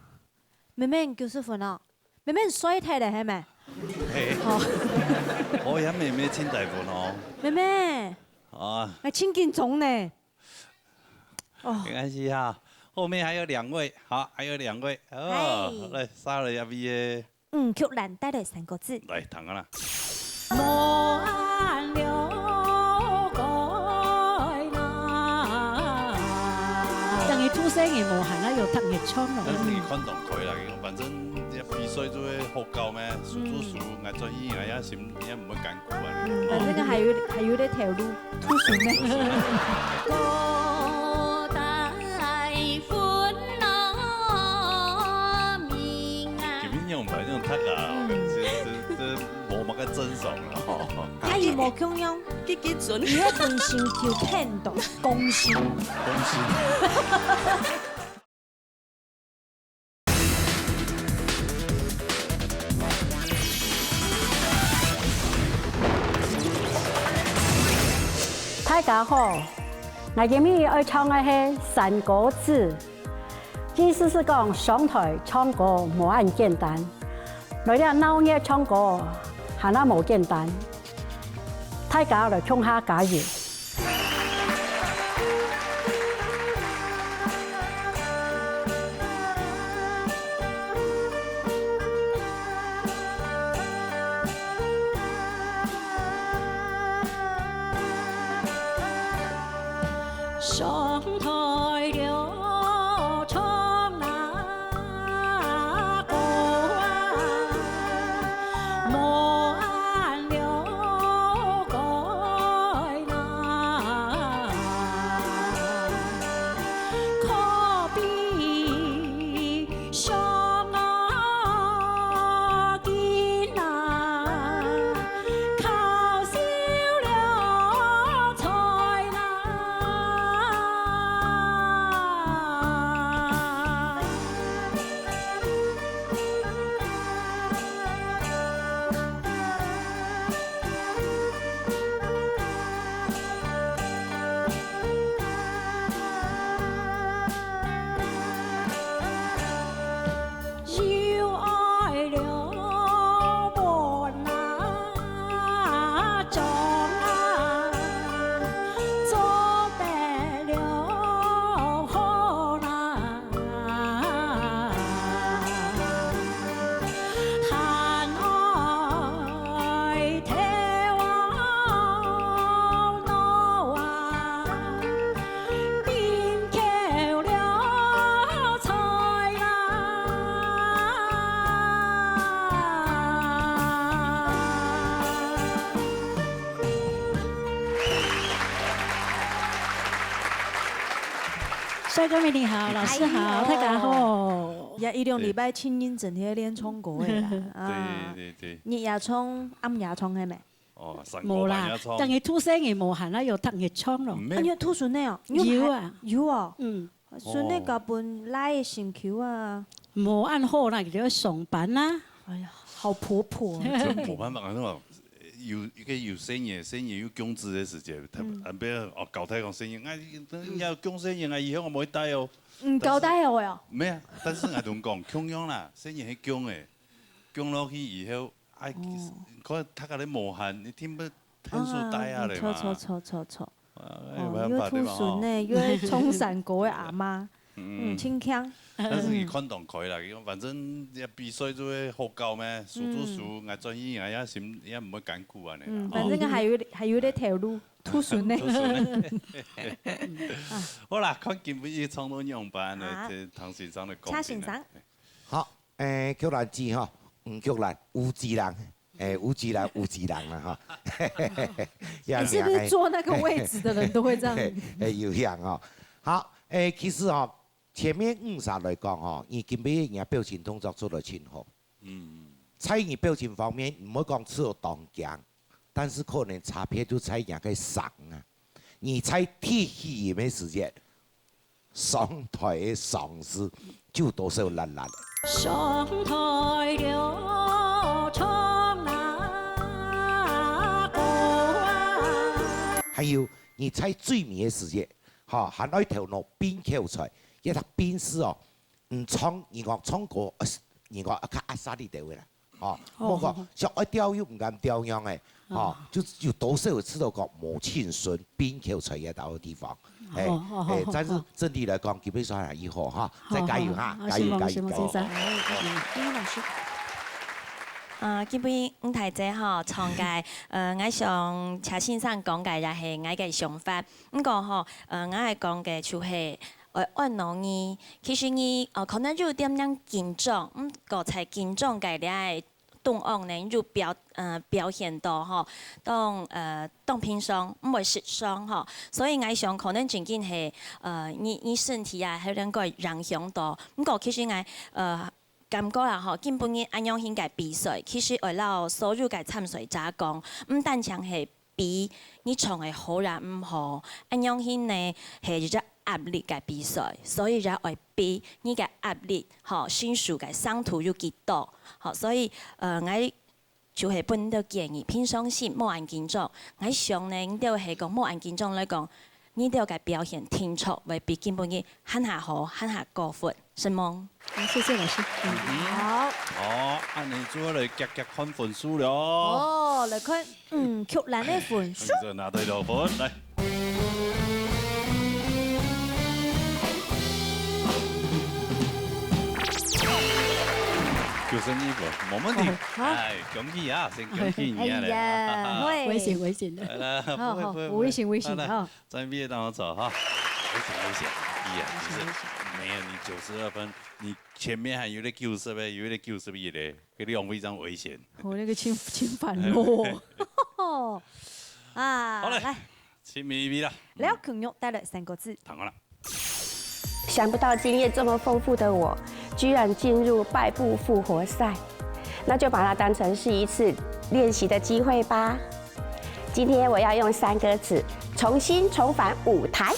妹妹，你九十分哦。 妹妹，你衰忒了，係無？嘿。哦。哦，呀，妹妹盡大份哦。妹妹。啊。哎，真緊張呢。哦。沒關係哈，後面還有兩位，好，還有兩位。哦，嗨。來，沙拉阿V耶。嗯，玉蘭帶來三個字。來，聽啊啦。 像佢出聲也無閒啊，又讀熱唱咯。但是你看懂可以啦，反正這比賽就會好搞咩，輸就輸，嗯。𠊎做演員也心也毋會艱苦啊。嗯，反正還有，還有點頭路，讀書咩。今日用白用讀啊，嗯。這，這，這無麼个正常了吼。 啊，佢無共樣，佢，佢準。佢係本身就聽到，公心。公心。大家好，𠊎今日愛唱个係山歌子。 意思係講上台唱歌無恁簡單，來這鬧熱唱歌還較無簡單。大家來共下加油！ 上台了唱那歌啊，莫恁了改那。可比 上啊，今啊，靠秀了才啦。 又愛了問啊，鐘啊，做得了好啦。 還愛頭腦啊，並扣了菜啦。 帥哥美女好，老師好，哎喲。大家好。也一兩禮拜，對。親人整天練唱歌个啦，啊。對，對，對。日夜唱，暗夜唱，係無？哦，三姑婆也唱。無啦，逐日渡細人無閒啊，有逐日唱咯。毋免。啊，你有渡孫仔哦？你有啊。有哦。嗯。孫仔交分倈仔心臼啊。無恁好啦，佢愛上班啊。哎呀，好婆婆啊。這無辦法啊，那種有一個有細人，細人又降子个時節，特別，嗯。啊，不要哦，交代講細人，哎，你要降細人啊，以後我無愛帶哦。嗯，交代哦喲。沒有，但是𠊎同你講，共樣啦，細人係降个，降落去以後，哎，哦。看大家都無閒，你聽不，天數大啊嘞嘛。啊，著，著，著，著，著。 啊，哦，有辦法，又渡孫仔，對吧？吼。又愛唱山歌个阿嬤，嗯，嗯。真強。但是佢看當開啦，佢講反正這比賽就會好搞咩，輸就輸，嗯。𠊎轉去，𠊎也心，也毋會艱苦恁樣啦，嗯，吼。反正還有，還有點頭路，渡孫仔。渡孫仔。好啦，看今晡日唱到仰般呢，啊。這唐先生个公平啊。請先生。好，誒，玉蘭姊吼，嗯，玉蘭，有志人。 誒，有志人，有志人啦，哈。你是不是坐那個位置的人都會這樣？誒，有影哦。好，誒，其實哦，前面五儕來講哦，你今晡日你表情動作做得真好。嗯。在你表情方面，毋會講做到當強，但是可能差別就在你个聲啊。你在第一个時節， 上台个聲勢就多少爛爛个。上台了唱啊歌啊。還有，你在最尾个時節，吼，還愛頭腦變口才，一隻變字哦，你唱，你講唱歌，呃，你講啊，較阿莎力个話啦。 哦，哦，莫講，哦。想愛調又毋敢調樣誒，哦，哦。就有多少有試著講無盡順，變口才个到个地方。誒，哦，哦，誒，哦，但是整體來講，基本上還以後哈，好，再加油哈，好，好，加油，加油，加油。承蒙，承蒙先生。哦，哦。嗯，李老師。呃，基本吳大姐吼，唱个，呃，𠊎想請先生講个也係𠊎个想法。毋過吼，呃，𠊎愛講个就係，呃，按呢呢，其實呢，呃，可能有點點緊張，毋過在緊張个這个 動作呢，就表，呃，表現到吼，當，呃，當平常，毋會失常吼。所以𠊎想可能真緊係，呃，你，你身體啊，還能夠影響到。毋過其實𠊎，呃，感覺啦吼，今晡日恁樣形个比賽，其實愛摎所有个參賽者講，毋單淨係 比你唱个好也毋好，恁樣形呢係一隻壓力个比賽，所以也愛比你个壓力，吼，承受个程度有幾多，吼，所以，呃，𠊎就係分你兜建議，平常時莫恁緊張。𠊎想呢，你兜係講莫恁緊張來講，你兜个表現定著會比今晡日還較好，還較高分。 承蒙。好，謝謝老師。嗯。好。好，恁樣就來遽遽看分數了哦。哦，來看，嗯，玉蘭个分數。你就拿到一條分，來。九十二分，無問題。哦，好。哎，恭喜啊，先恭喜你啊，哎呀，來。會。危險，危險的。來，來，好，不會，好，不會，不會。危險，危險，好，來。好。 準備當好坐哈。危險，危險，哎呀，危險，就是危險。沒有，你九十二分，你前面還有一個九十个，有一個九十一个，這兩位真危險。哦，那個真，真煩哦。啊，好嘞，來。請美美啦。嗯。廖坤玉帶來三個字。聽好了。想不到經驗這麼豐富的我，居然進入敗部復活賽，那就把它當成是一次練習的機會吧。 今天我要用三個字重新重返舞台。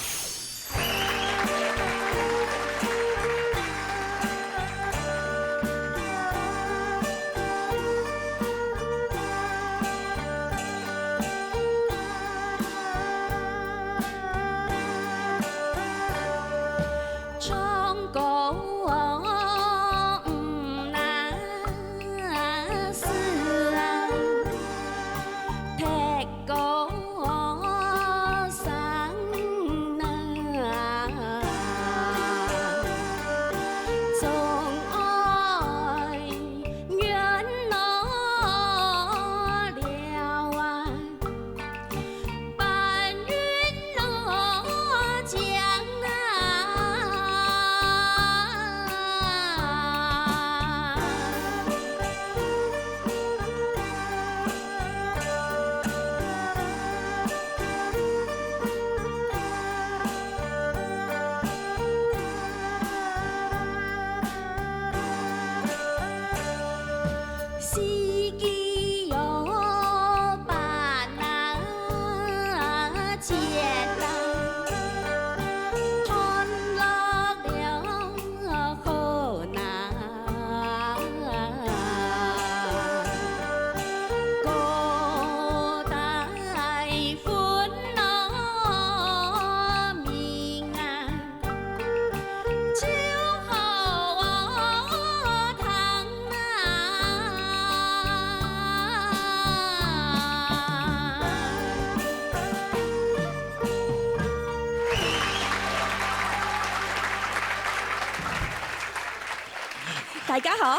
大家好。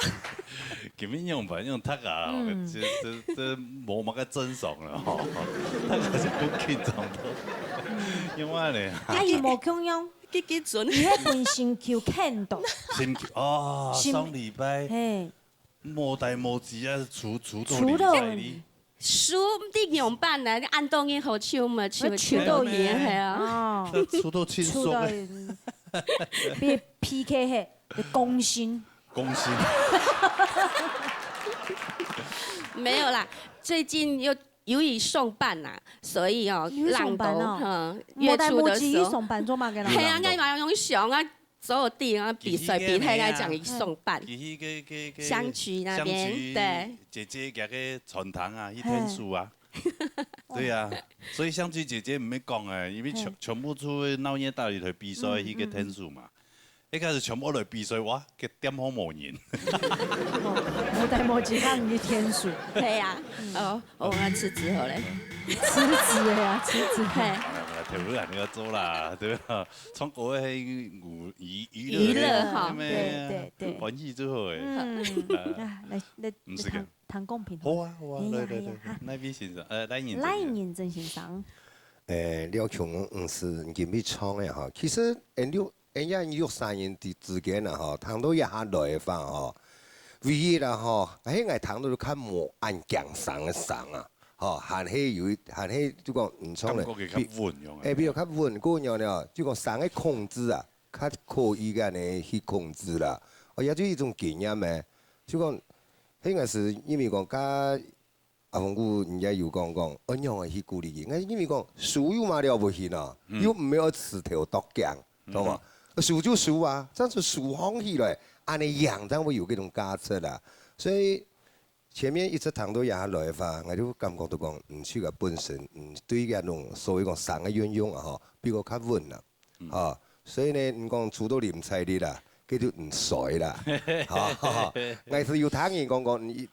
今日仰般樣讀啊？嗯。這、這、這無麼个正常了吼，大家就緊張到仰般呢？啊，佢無共樣，佢、佢準。佢係本身就看到。心情，哦，心、上禮拜，嘿。無代無誌啊，出、出到出到零在哩。 輸毋知仰般呢？恁多人好手嘛，手、手都贏，係啊。哦。出到輕鬆。出到贏。比P K嘿，攻心。攻心。沒有啦，最近又由於上班啦，所以哦，由於上班哦，懶惰，嗯，月初的時候。無代無誌上班做麼个啦？係啊，𠊎嘛用想啊， 做定啊，比賽，比賽，𠊎講一送半。佢去該、該、該相聚那邊，相聚，對。姐姐佢个餐廳啊，去𢯭手啊。嘿。對啊，所以相聚姐姐毋免講欸，因為全、嘿。全部出去鬧熱打擂台比賽，嗯，去該𢯭手嘛。嗯，嗯。一開始全部來比賽，哇，該店項無人。無、無代無誌，佢去𢯭手。對啊，嗯。哦， 哦，𠊎辭職好咧。辭職个呀，辭職。嘿。哎，頭路還要做啦，對吧？唱歌个係娛、娛、娛樂，娛樂哈，對，對，對。歡喜就好欸。嗯，啊。啊，來，來，毋係个。談、談公平。好啊，好啊，哎呀，來，來，來，哎呀，哈。賴先生，呃，賴仁珍先生。賴仁珍先生。欸，廖瓊，嗯，係，你今日唱个哈，其實，欸，廖 哎呀，六三年之、之間啊，吼，談到這下來个話，吼，唯一啦，吼，係𠊎談到較無恁驚生个生啊，吼，還係有一、還係就講毋錯个，感覺佢較穩樣啊。比、哎，比較較穩，過樣了，就講生个控制啊，較可以个呢去控制啦。哦，也就一種經驗咩，就講，該𠊎係因為講較 阿峰哥，人家有講講，恁樣个去鼓勵佢。𠊎因為講，輸有麼了不起呢？嗯。又毋係愛自投羅網，嗯。懂嗎？輸就輸啊，這樣子輸放起來，恁樣贏正會有這種價值啦。所以前面一直談到這下來个話，𠊎就感覺到講，嗯，自家本身，嗯，對這種所謂講生个運用啊，吼，比較較穩啦。 嗯。吼，所以呢，你講輸到臨在哩啦，該就毋衰啦。吼，𠊎係有聽人講講，你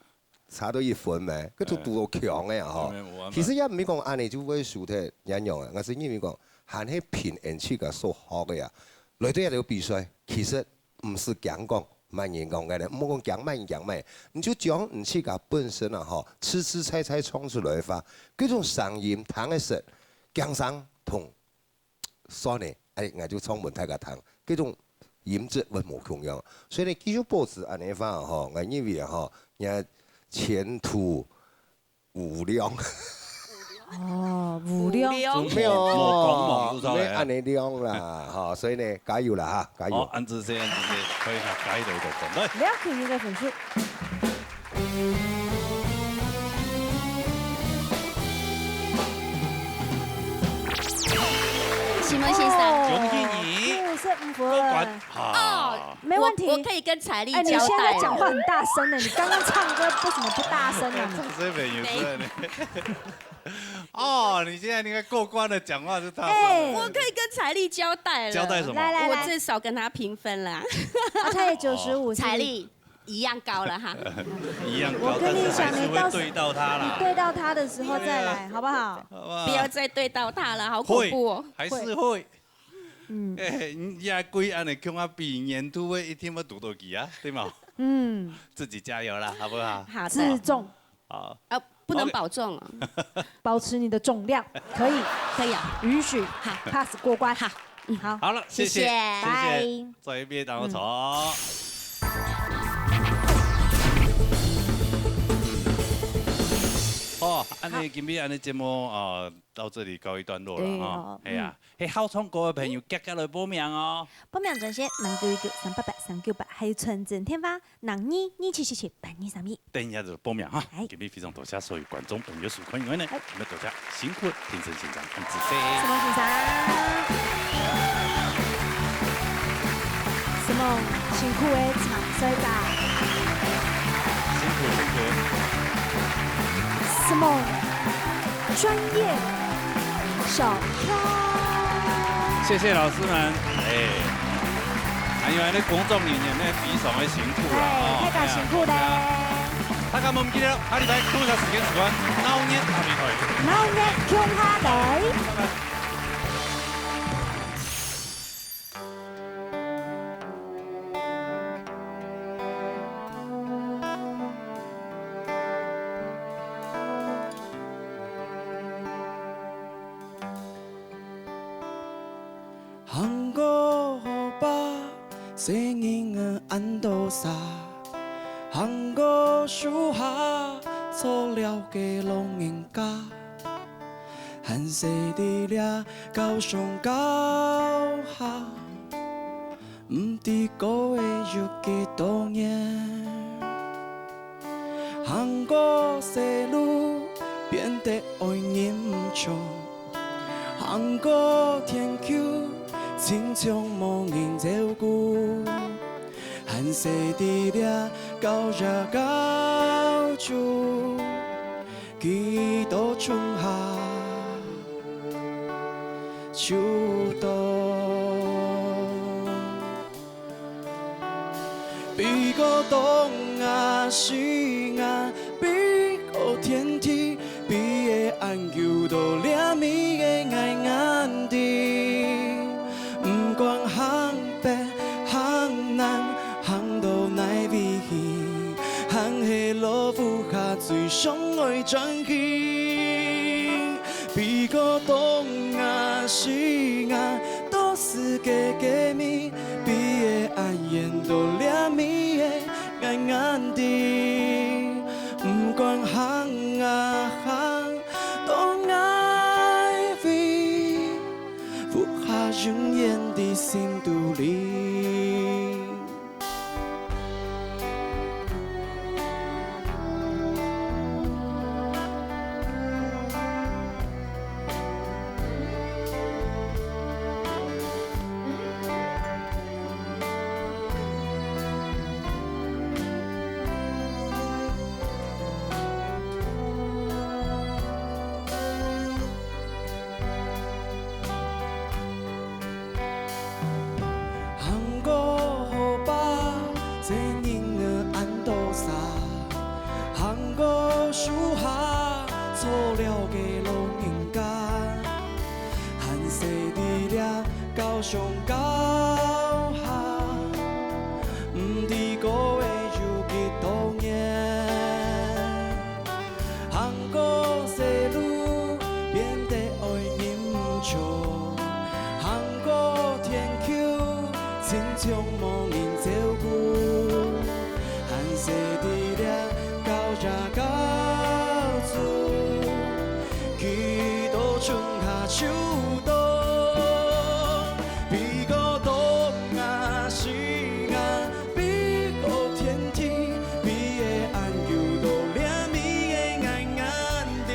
差到一分咩，該就賭到強个啊，吼。對，無辦法。其實也毋係講恁樣就會輸忒，恁樣啊，𠊎係認為講，還係憑𠊎自家所學个啊。來到這條比賽，其實毋使驚講，麼人講个呢，毋好講驚麼人驚麼人，你就將你自家本身啊，吼，實實在在唱出來个話，該種聲音聽个識，驚生同 算了，哎，𠊎就唱分大家聽，這種音質會無共樣。所以呢，繼續保持恁樣个話吼，𠊎認為吼，你个前途無量。哦，無量。無量。沒有，無光芒就出來啊。沒恁樣亮啦，吼，所以呢，加油啦哈，加油。好，恁仔細，恁仔細，可以哈，加油，加油，來。廖瓊一个分數。 請問先生。哦，恭喜你。九十五分。過關。啊。哦，沒問題。我，我可以跟財力交代了。哎，你現在講話很大聲呢，你剛剛唱歌為什麼不大聲啊你？掌聲沒有聲呢。哦，你現在應該過關了，講話是大聲的。哎。我可以跟財力交代了。交代什麼？來，來，來。我至少跟他平分啦。啊，他也九十五，哦。是不是？財力。 一樣高了哈。一樣高，我跟你講，但是還是會對到他啦。你到時，你對到他的時候再來，對啊。好不好？好不好？不要再對到他了，好恐怖哦。會，還是會。會。嗯。哎，你也歸恁樣，共下比，年度會一定會堵到佢啊，對嗎？嗯。自己加油啦，好不好？好的。自重。好。啊，不能保重啊。OK。保持你的重量，可以。可以啊。允許。好。Pass過關。好。 嗯，好。好了，謝謝，謝謝。謝謝。拜。再一遍，然後走。嗯。哦，恁樣今日恁樣節目，呃，到這裡告一段落了哈。對哦，哎呀，嗯。嘿，好唱歌的朋友，遽遽來報名哦。報名專線：零九一九三八八三九八，還有傳真電話， 零二二七七七八二三一。等一下就報名哈。哎。今日非常多謝所有觀眾朋友收看，因為呢，哎。我們大家辛苦評審先生，很仔細。什麼先生？什麼辛苦的唱衰家？辛苦，辛苦。什麼專業小咖？謝謝老師們。哎。 還有恁樣工作人員呢，非常的辛苦啦，哎，哦，大家辛苦咧。哎呀，大家毋好忘記了，下禮拜同一時間收看《鬧熱大擂台》。鬧熱共下來。拜拜。細人仔恁多儕，行過樹下，做了个老人家，還細在這高上高下，毋知過會有幾多年。行過細路，變得愛忍重。 行過田坵，親像無人照顧，還細在這高野高處，幾多春夏秋冬。 比過東亞、西亞，比過天地，比个恁久到這味个𠊎眼底。毋管行北、行南，行到哪位去，還係老屋下最想愛轉去。 比過東亞、西亞，到世界各面，比个恁遠到這味个𠊎眼底。毋管行啊行到哪位，屋下永遠在心肚裡。 行過河壩，細人仔恁多儕，行過樹下，坐了个老人家，還細在這高上高下，毋知過會有幾多年。 行過細路，變得愛忍重。行過田坵，親像無人照顧。還細在這高野高處，幾多春夏秋冬。比過東亞西亞， 比過天地，比个恁久到這味个𠊎眼底。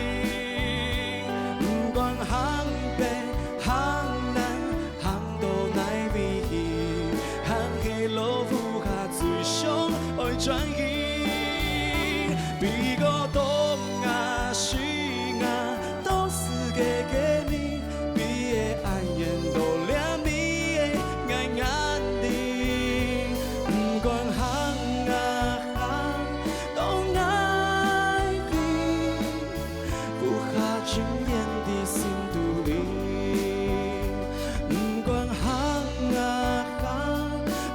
毋管行北、行南，行到哪位去，還係老屋下最想愛轉去。比過東亞西亞，到世界各面， 比个恁遠到這味个𠊎眼底。毋管行啊行到哪位，屋下永遠在心肚裡。毋管行啊行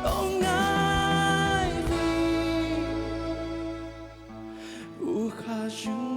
到哪位， 屋下永